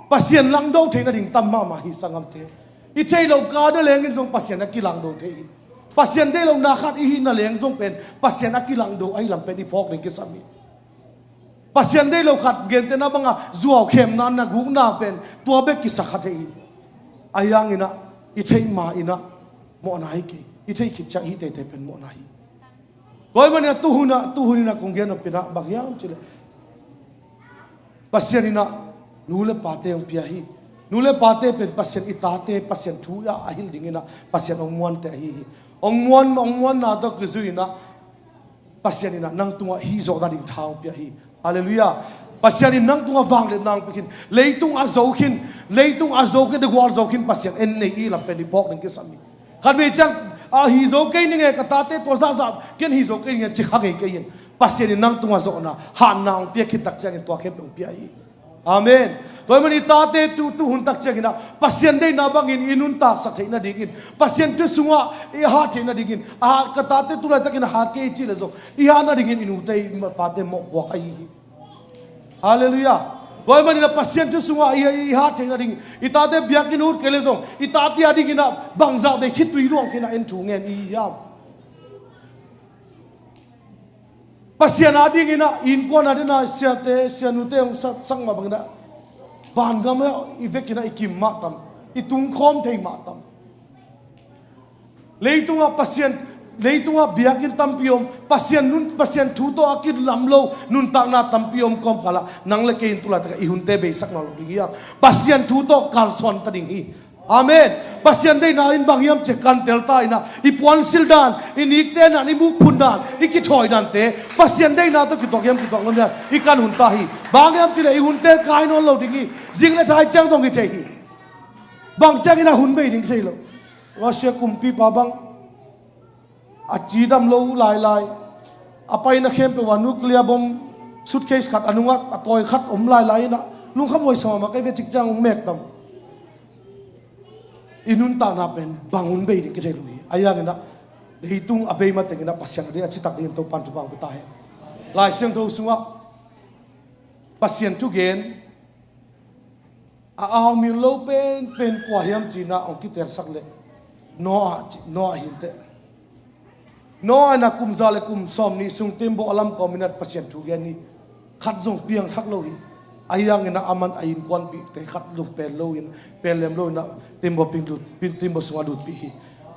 Pasian langdo thei nading tam mahmah hi sanggamte. I theih loh ka na lengin zong Pasian a kilangdo thei hi. Pasian deih lohna khat i hihna leng zong pen Pasian a kilangdo ahi lam pen i phawk ding kisam hi. Pasian deih lo khat gentehna banga zuau khemna na gukna pen tua bek kisa kha thei hi. A yanginah i theih ma inah mawhna hi kei, i theih khit ciang i hih teitei pen mawhna hi. Tua hi maninah tuhunah, tuhuninah kong gen nopinah bang hiam cileh Pasian inah nu le pate hong pia hi. Nu le pate pen Pasian i tate Pasian thu ah a hilh dinginah Pasian hong muante ahi hi. Hong muan, hong muanna tawh kizui inah Pasian inah nang tungah hih zawh nading tha hong pia hi. Halleluiah. Pasian in nang tungah vangliatna hong pia khin, leitung a zo khin, leitung a zo khin, the world zo khin Pasian en nei i lam pen i phawk ding kisam hi. Khatvei ciang a hi zo kei ning e, ka tate tua zahzah ken hi zo kei ning e ci kha ngei kei in Pasian in nang tungah zawhna hatna hong pia khit tak ciangin tua khempeuh hong pia hi. Amen. Tua hi manin i tate tu, tuhun tak cianginah Pasian deihna bangin i nuntaksak theih nadingin, Pasian thu sungah i hat theih nadingin, a, ka tate tu laitakin a hat kei i cih le zong i hat nadingin i nute i pate mawhpuak ahi hi. Halleluiah. Tua hi maninah Pasian thu sungah i, i hat theih nadingin, i tate biakinn ut kei le zong i tate a dinginah bangzah vei khitui luang khinah en thu ngen i hiam? Pasian a dinginah innkuan a dinah siate sianute hong sak, sak mah banginah vangam ah i vekinah i kim mah tam, i tungkhawm thei mah tam. Leitungah Pasian, leitungah biakinn tampi om, Pasian nun, Pasian thu tawh a kilam lo nuntakna tampi om kawmkalah nang le kei in tulaitakah i hunte beisak nawn lo ding hiam? Pasian thu tawh kalsuan ta ding hi. Amen. Pasian deihna in bang hiam cih kantel ta in ah, i puansil dan, i nikten dan, i mukphun dan, i kithawi dante Pasian deihna tawh kituak hiam, kituak lo hiam, i kan hun ta hi. Bang hiam cih leh i hunte kai nawn lo ding hi. Zing le thai ciang zong hi thei hi. Bang ciangin a hun bei ding thei lo. Russia kumpipa bang a cidam lo lailai, a paina khempeuh ah nuclear bomb suitcase khat a nungah a tawi khat om lailai in ah, lungkham huai sa mahmah ka hi ve. Cik ciang hong mek tam. I nuntakna pen bang hun bei ding kithei lo hi. Ahi hangin ah leitung a bei matengin ah Pasian a ding a citak dingin Topan thupha hong pia ta hen. Lai Siangtho sungah Pasian thugen a aumil lo penpen kua hiam ci-in ah hong kitelsak leh Noah ci, Noah hi inteh. Noah in ah kum za le kum sawmnih sung teembaw a lamkawm in ah Pasian thu gen hi. Khat zong piangthak lo hi. Ahi hangin ah aman a innkuanpihte khat zong pel lo in, pel lem lo in ah teembaw ping lut, pin, teembaw sungah lutpih hi.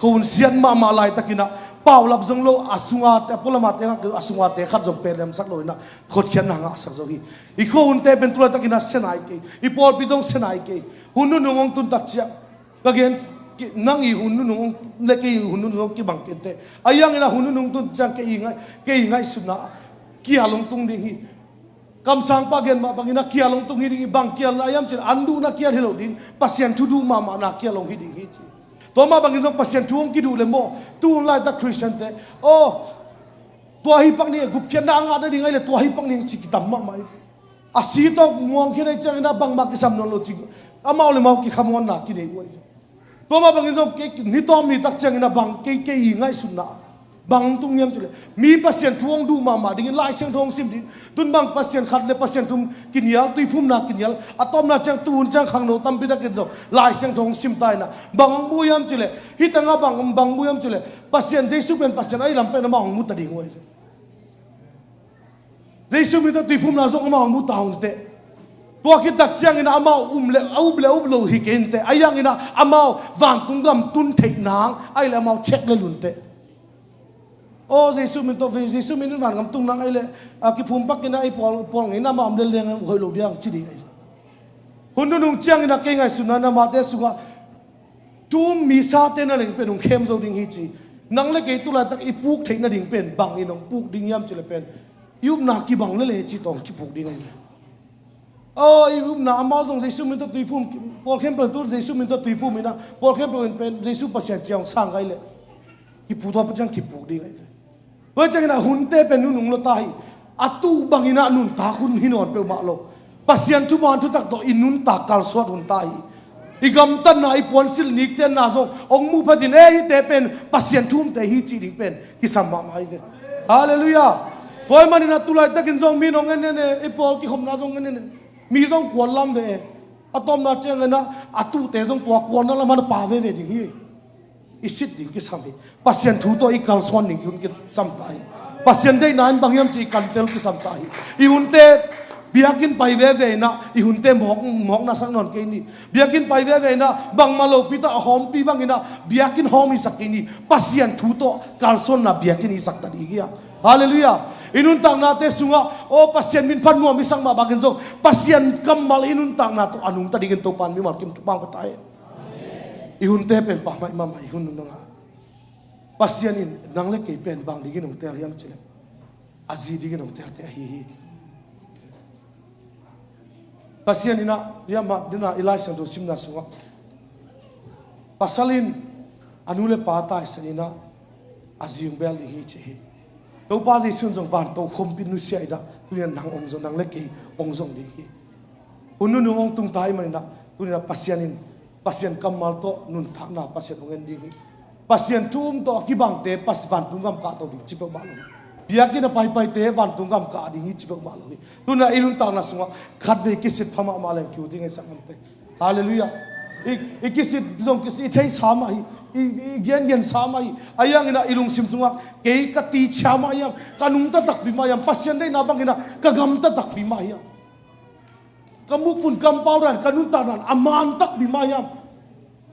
Khuahun siat mahmah laitakin ah paulap zong lo, a sungate, a pualamate ngah, a sungate khat zong pel lemsak lo in ah hotkhiatna ngahsak zo hi. I khuahunte pen tu laitakin ah sia nai kei, i pawlpi zong sia nai kei. Hun nunung hong tun tak ciang ka gen, ki, nang i hun nunung hong le kei i hun nunung hong kibang kei inteh. Ahi hangin ah hun nunung tun ciang kei i ngaih, kei i ngaihsutna kial hong tung ding hi. Kamsangpa gen mah bangin ah kial hong tung hi ding hi. Bang kialna hiam cih leh an duhna kial hi lo ding, Pasian thu duh mahmahna kial hong hi ding hi ci. Tua mah bangin zong Pasian thu hong kiduh le maw, tu hun laitak Khristiante, aw, tua hi pak ni, gupkhiatna a ngah nading ahih leh tua hi pak ni ci kitam mahmah hi. A si tawh muangkhiat ahih ciangin ah bangmah kisam nawn lo ci, amau le amau kikhamuanna kinei uh ahi. Tua mah bangin zong kei, ni tawm ni tak ciangin ah bang kei, kei i ngaihsutna bang tung hiam cih leh mi Pasian thu hong duh mahmah dingin Lai Siangtho hong sim ding. Tun bang Pasian khat le Pasian thum kinial, tuiphumna kinial, a tawpna ciang tu hun ciang khangno tampi takin zong Lai Siangtho hong sim ta in ah bang hong mu hiam cih leh, hih tengah bang, bang mu hiam cih leh Pasian, Jesu pen Pasian ahih lam pen amau hong mu ta ding uh ahi. Jesu min tawh tuiphumna zong amau hong mu ta uh inteh. Tua khit tak ciangin ah amau um le, a up le up lo hi kei inteh. Ahi hangin ah amau vantung gam tun theih nang ahih leh amau check le lun teh. Aw, Jesu min tawh, Jesu min in vangam tung nang ahih leh, a, kiphum pak in ah ei pawl, pawl ngeina mah om lel leng hoih lo ding ci ding ahi. Hun nunung ciangin ah kei ngaihsutna in ah amate sungah thu um mi sate na leng pen hong khem zo ding hi ci. Nang le kei tu laitak i puk theih nading pen bangin hong puk ding hiam cih leh pen i upna kibang lel e ci tawh hong kipuk ding ahi. Aw, i upna amau zong Jesu min tawh tuiphum, pawl khempeuh in tu Jesu min tawh tuiphum in ah, pawl khempeuh in pen Jesu Pasian ci-a hong sang ka hih leh kipu, tua pa ciang kipuk ding ahi ve. Tua ciangin ah hunte pen nunung lo ta hi. A tuh bangin ah nuntak hun hi nawn peuhmah lo. Pasian thuman thutak tawh i nuntak kalsuan hun ta hi. I gamtatna, i puansilh niktenna zong hong muh phetin, e, hihte pen Pasian thu umte hi cih ding pen kisam mahmah hi ve. Halleluiah. Tua ahih manin ah tu laitakin zong mi in hong en en e, i pawl kikhopna zong en en e. Mi zong kuan lam ve e. A tawpna ciangin ah a tuhte zong tua kuanna lam ah na pha veve ding hi. I sit ding kisam hi. Pasian thu tawh i kalsuan ding hun kisam ta hi. Pasian deihna in bang hiam cih i kantel kisam ta hi. I hunte biakinn pai veve in ah i hunte mawk, mawkna sak nawn kei ni. Biakinn pai veve in ah bangmah lopi tawh a hawmpi bangin ah biakinn hawm i sak kei ni. Pasian thu tawh kalsuanna biakinn i sak ta ding hi a. Halleluiah. I nuntaknate sungah, aw, Pasian min phat nuam i sak mah bangin zong Pasian kammal i nuntakna tawh a nungta dingin Topan mimal kim thupha hong pia ta hen. I hunte pen pammaih mahmah i hun nunung ah Pasian in nang le kei pen bang dingin hong tel hiam cih leh a zi dingin hong telte ahi hi. Pasian in ah, i amah dingin ah i Lai Siangtho simna sungah pasal in a nu le pa taisan in ah a zi hong bel ding hi ci hi. Topa Jesu in zong vantokhompi nusia in ah tuni-in ah nang hong zong, nang le kei hong zong ding hi. Hun nunung hong tung ta ahih manin ah tuni-in ah Pasian in, Pasian kammal tawh nuntakna Pasian hong en ding hi. Pasian thu um tawh a kibangte Pas, vantung gam kah to ding ci peuhmah lo hi. Biakinn a paipaite vantung gam kah ding hi ci peuhmah lo hi. Tuni-in ah i nuntakna sungah khatvei kisit pha mahmah leng kiu ding ei sak ngamte. Halleluiah. I, i kisit zong kisit, i theihsa mah hi. I, i gengensa mah hi. Ahi hangin ah i lungsim sungah kei ka ticia mah hiam, ka nungta takpi mah hiam, Pasian deihna bangin ah ka gamta takpi mah hiam, ka mukphun kampau dan, ka nuntakna a man takpi mah hiam,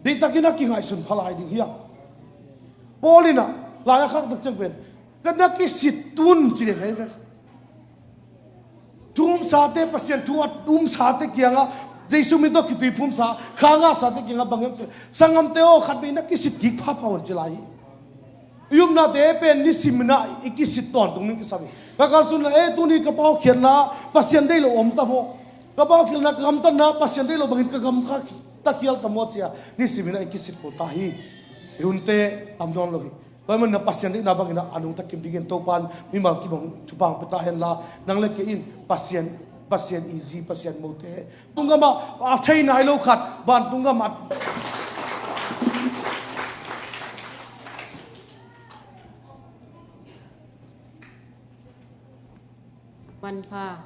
deihtakin a kingaihsun pha lai ding hiam. Paul in ah lai a khak tak ciang pen ka na kisit tun ci den ahi ve. Thu umsate, Pasian thu a umsate kiangah Jesu min tawh kituiphumsa, kha ngahsate kiangah bang hiam cih leh, sanggamte aw, khatvei na kisit kik phapha un ci lai hi. I upnate pen nisimin ah i kisit tawntung ding kisa hi. Ka kalsuanna, eh, tuni ka pau khialhna Pasian deih lo om ta maw? Ka pau khialhna, ka gamtatna Pasian deih lo bangin ka gam kha ta khial ta maw ci-a nisimin ah i kisit kul ta hi. I hunte tam nawn lo hi. Tua ahih manin ah Pasian deihna bangin ah a nungta kim dingin Topa'n mimal kim hong thupha hong pia ta hen la, nang le kei in Pasian, Pasian i zi, Pasian mote, vantung gamah a thei nai lo khat, vantung gamah manpha.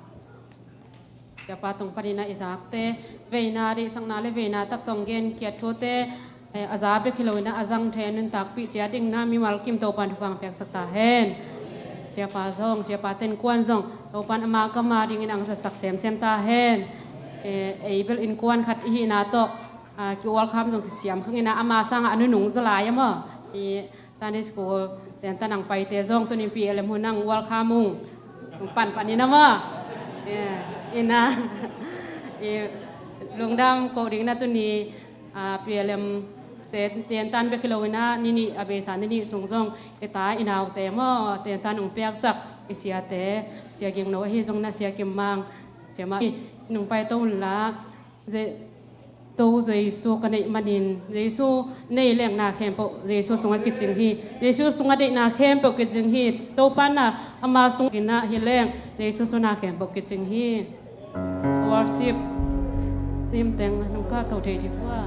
Siapa tung panin ah i zakte, veina deihsakna le veina tak tawh hong genkhiat thute, eh, a za bek hi loin ah a zang thei a nuntakpih ciat dingin ah mimal kim Topa'n thupha hong piaksak ta hen. Siapa zong, siapate innkuan zong Topa'n ama gam a dingin hong zatsak semsem ta hen. Eh, ei bel innkuan khat i hihna tawh, ah, ki-welcome zong kisiam khangin ah ama sangah a nunung zaw lai a maw. I Sunday school tentan hong paite zong tuni P L M hun hong welcome ung. Hong panpan in a maw. Eh, in ah, i lungdam koh dingin ah tuni, ah, P L M te, tentan bek hi loin ah ni nih, a beisa ni nih sung zong i ta i naute maw, tentan hong piaksak i siate, Sia Ging No ahi zongin ah Sia Kim Mang, Sia Mang, nong paito un la. Je-, To Jesu ka neih manin, Jesu nei leng na khempeuh Jesu sungah kicing hi. Jesu sungah deihna khempeuh kicing hi. Topa'n ah ama sungah hi leng Jesu sungah na khempeuh kicing hi. Worship team teng nong kah to thei dih vua.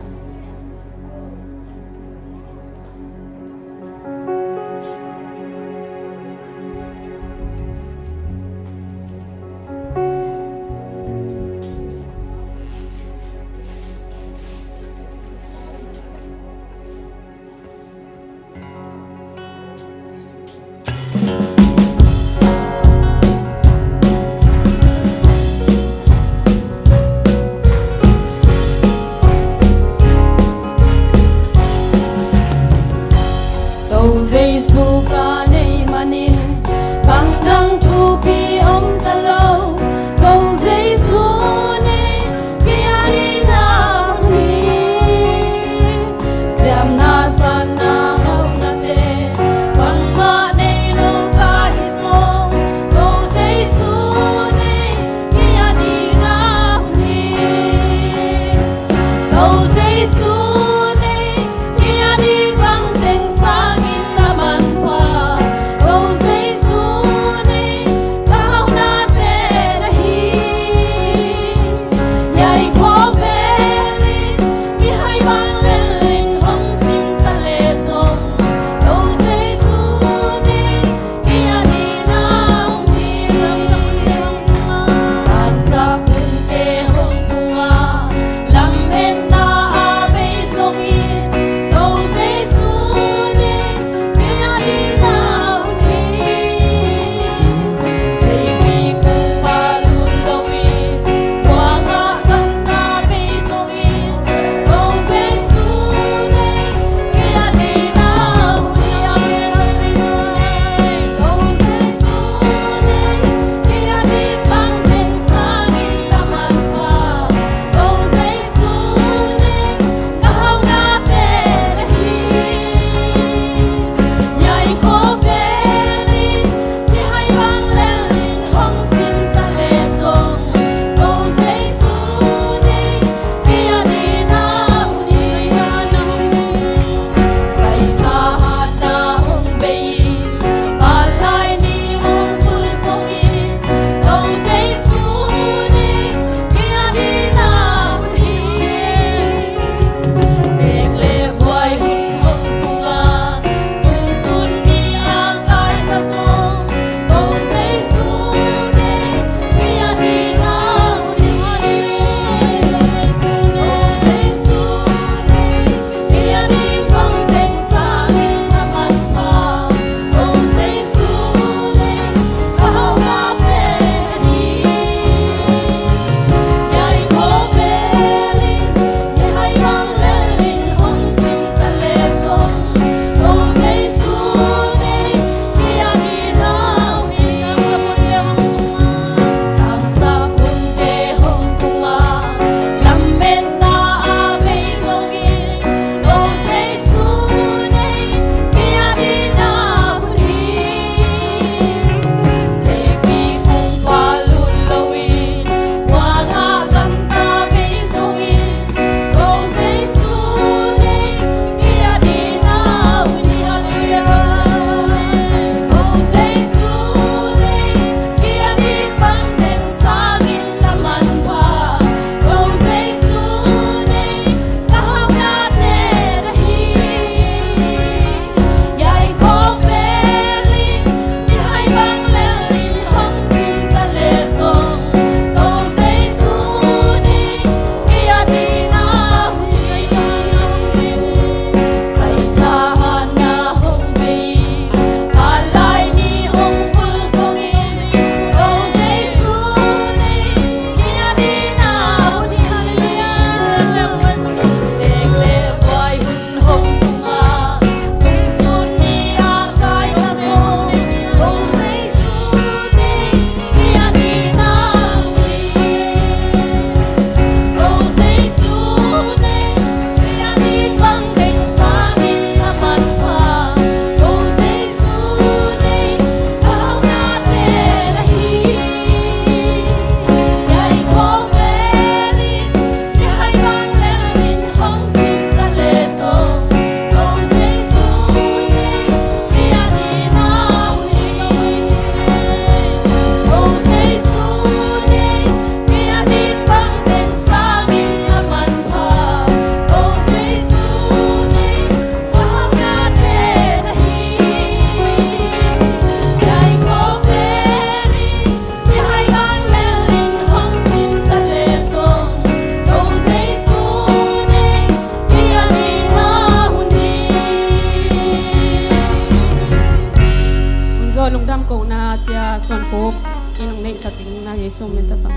Tuan Khup in hong neihsak ding na Jesu min tawh sang.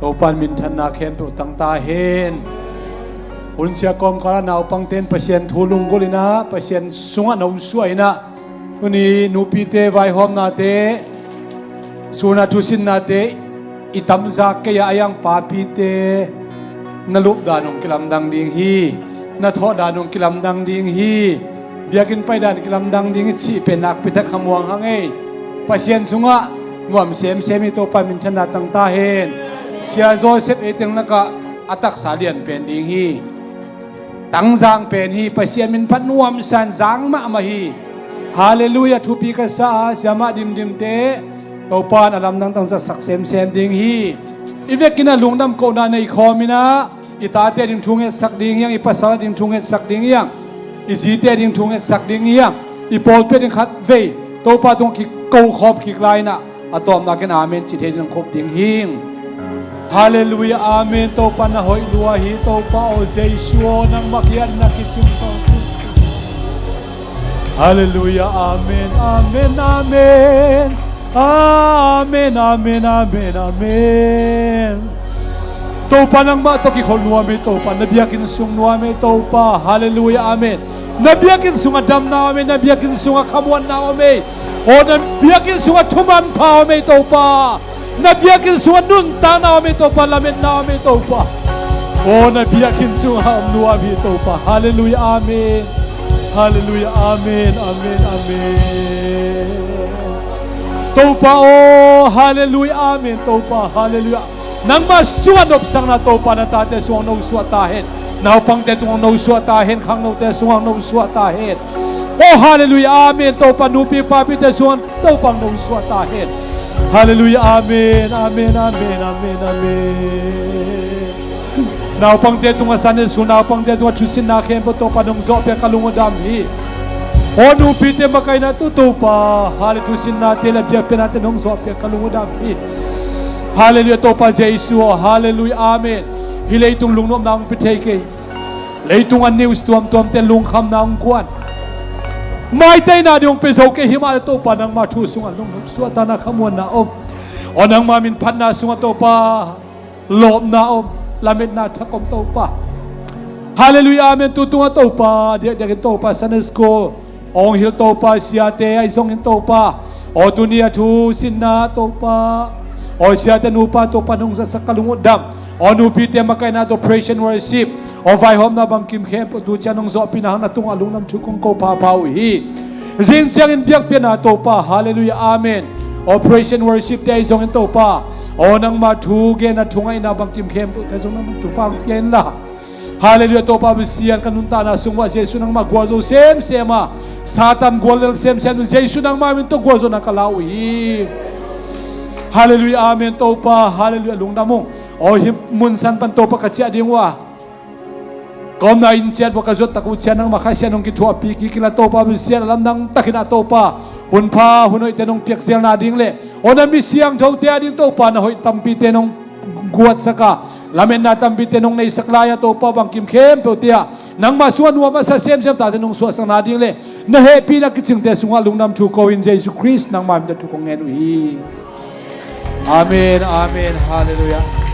Topa'n minthanna khempeuh tang ta hen. Hun sia kawmkal ah naupangte'n Pasian thu lunggulh in ah Pasian sungah na om suah in ah, tuni nupite vaihawmnate, sun a thusinnate i tamzak kei a, a iang papite na lup dan hong kilamdang ding hi. Na thawh dan hong kilamdang ding hi. Biakinn pai dan kilamdang ding hi cih pen nakpi tak khamuang hang ei. Pasian sungah nuam semsem hi. Topa minthanna tang ta hen. Sia Joseph ei teng lakah a taksa lian pen ding hi. Tangzang pen hi. Pasian min phat nuamsa in zang mahmah hi. Halleluiah. Thupi ka sa a, siamah dimdimte Topa in a lamdang tangzaksak semsem ding hi. I vekin a lungdam kohna nei khawm in ah, i tate ding thu ngetsak ding hi hang, i pasal ding thu ngetsak ding hi hang, i zite ding thu ngetsak ding hi hang, i pawlpi ding khat vei Topa tungah kiko khawm kik lai in ah, a tawpna ken amen ci thei ding khop ding hi. Halleluiah, amen. Topa na hoih lua hi. Topa aw Jesu aw, nangmah kiat na kicing ko. Halleluiah, amen, amen, amen. Amen, amen, amen, amen. Topa nangmah tawh kikhol nuam ei Topa, na biakinn sung nuam ei Topa. Halleluiah, amen. Na biakinn sungah damna om ei, na biakinn sungah khamuanna om ei. Aw na biakinn sungah thumanpha om ei Topa. Na biakinn sungah nuntakna om ei Topa, lametna om ei Topa. Aw na biakinn sungah om nuam hi Topa. Halleluiah, amen. Halleluiah, amen, amen, amen. Topa aw, halleluiah, amen. Topa, halleluiah. Nangmah sungah nopsakna Topa na tate sungah no suah ta hen. Naupangte tungah no suah ta hen, khangnote sungah no suah ta hen. Oh halleluiah, amen. Topa nupi papite sungah Topa no suah ta hen. Halleluiah, amen, amen, amen, amen, amen. Naupangte tungah Sunday school, naupangte tungah thusinna khempeuh Topa nong zawhpiak ka lung uh dam hi. Oh nupite makaihna tu Topa, halleluiah, thusinnate le biakpiaknate nong zawhpiak ka lung uh dam hi. Halleluiah, Topa Jesu aw, halleluiah, amen. Hih leitung lungnopna hong pia thei kei. Leitung a news tuamtuamte lungkhamna hong kuan. Maitaina ding hong pia zo kei hi mah le Topa nangmah thu sungah lungnop suahtakna khamuanna om. Aw nangmah min phatna sungah Topa lawpna om, lametna thak om Topa. Halleluiah, amen. Tu tungah Topa diakdiakin Topa Sunday school hong hilh Topa, siate ahi zongin Topa, aw tuni a thusinna Topa, aw siate nupa Topa nong zatsak ka lung uh dam. Aw nupite makaihna tawh praise and worship, aw vaihawmna bangkim khempeuh tu ciang nong zawhpihna hang na tungah lungdam thu kong ko phapha uh hi. Zing ciangin biakpiakna Topa, halleluiah, amen. Aw praise and worship te ahi zongin Topa, aw nangmah thu genna thu ngaihna bangkim khempeuhte zong nangmah thupha hong pia inla. Halleluiah, Topa Pasian, ka nuntakna sung uah Jesu nangmah gualzo semsem a, Satan guallel semsem uh Jesu nangmah min tawh gualzawhna ka la uh hi. Halleluiah, amen. Topa, halleluiah, lungdam ung. Aw hih munsan pan Topa ka ciah ding uh a, ka omna inn ciat uah ka zuat tak uh ciang nangmah Kha Siangtho hong kithuahpih kik inla Topa Pasian, a lamdang takin ah Topa, hun pha hun hoihte nong piak zelna ding le aw na mi siangthote a ding Topa na hoih tampite nong guatsak a, lametna tampite nong neisak lai a Topa, bangkim khempeuhte ah nangmah sungah nuam a sa semsem tate nong suahsakna ding le na hehpihna kicingte sungah lungdam thu ko in Jesu Khrist nangmah min tawh thu kong ngen uh hi. Amen, amen, halleluiah.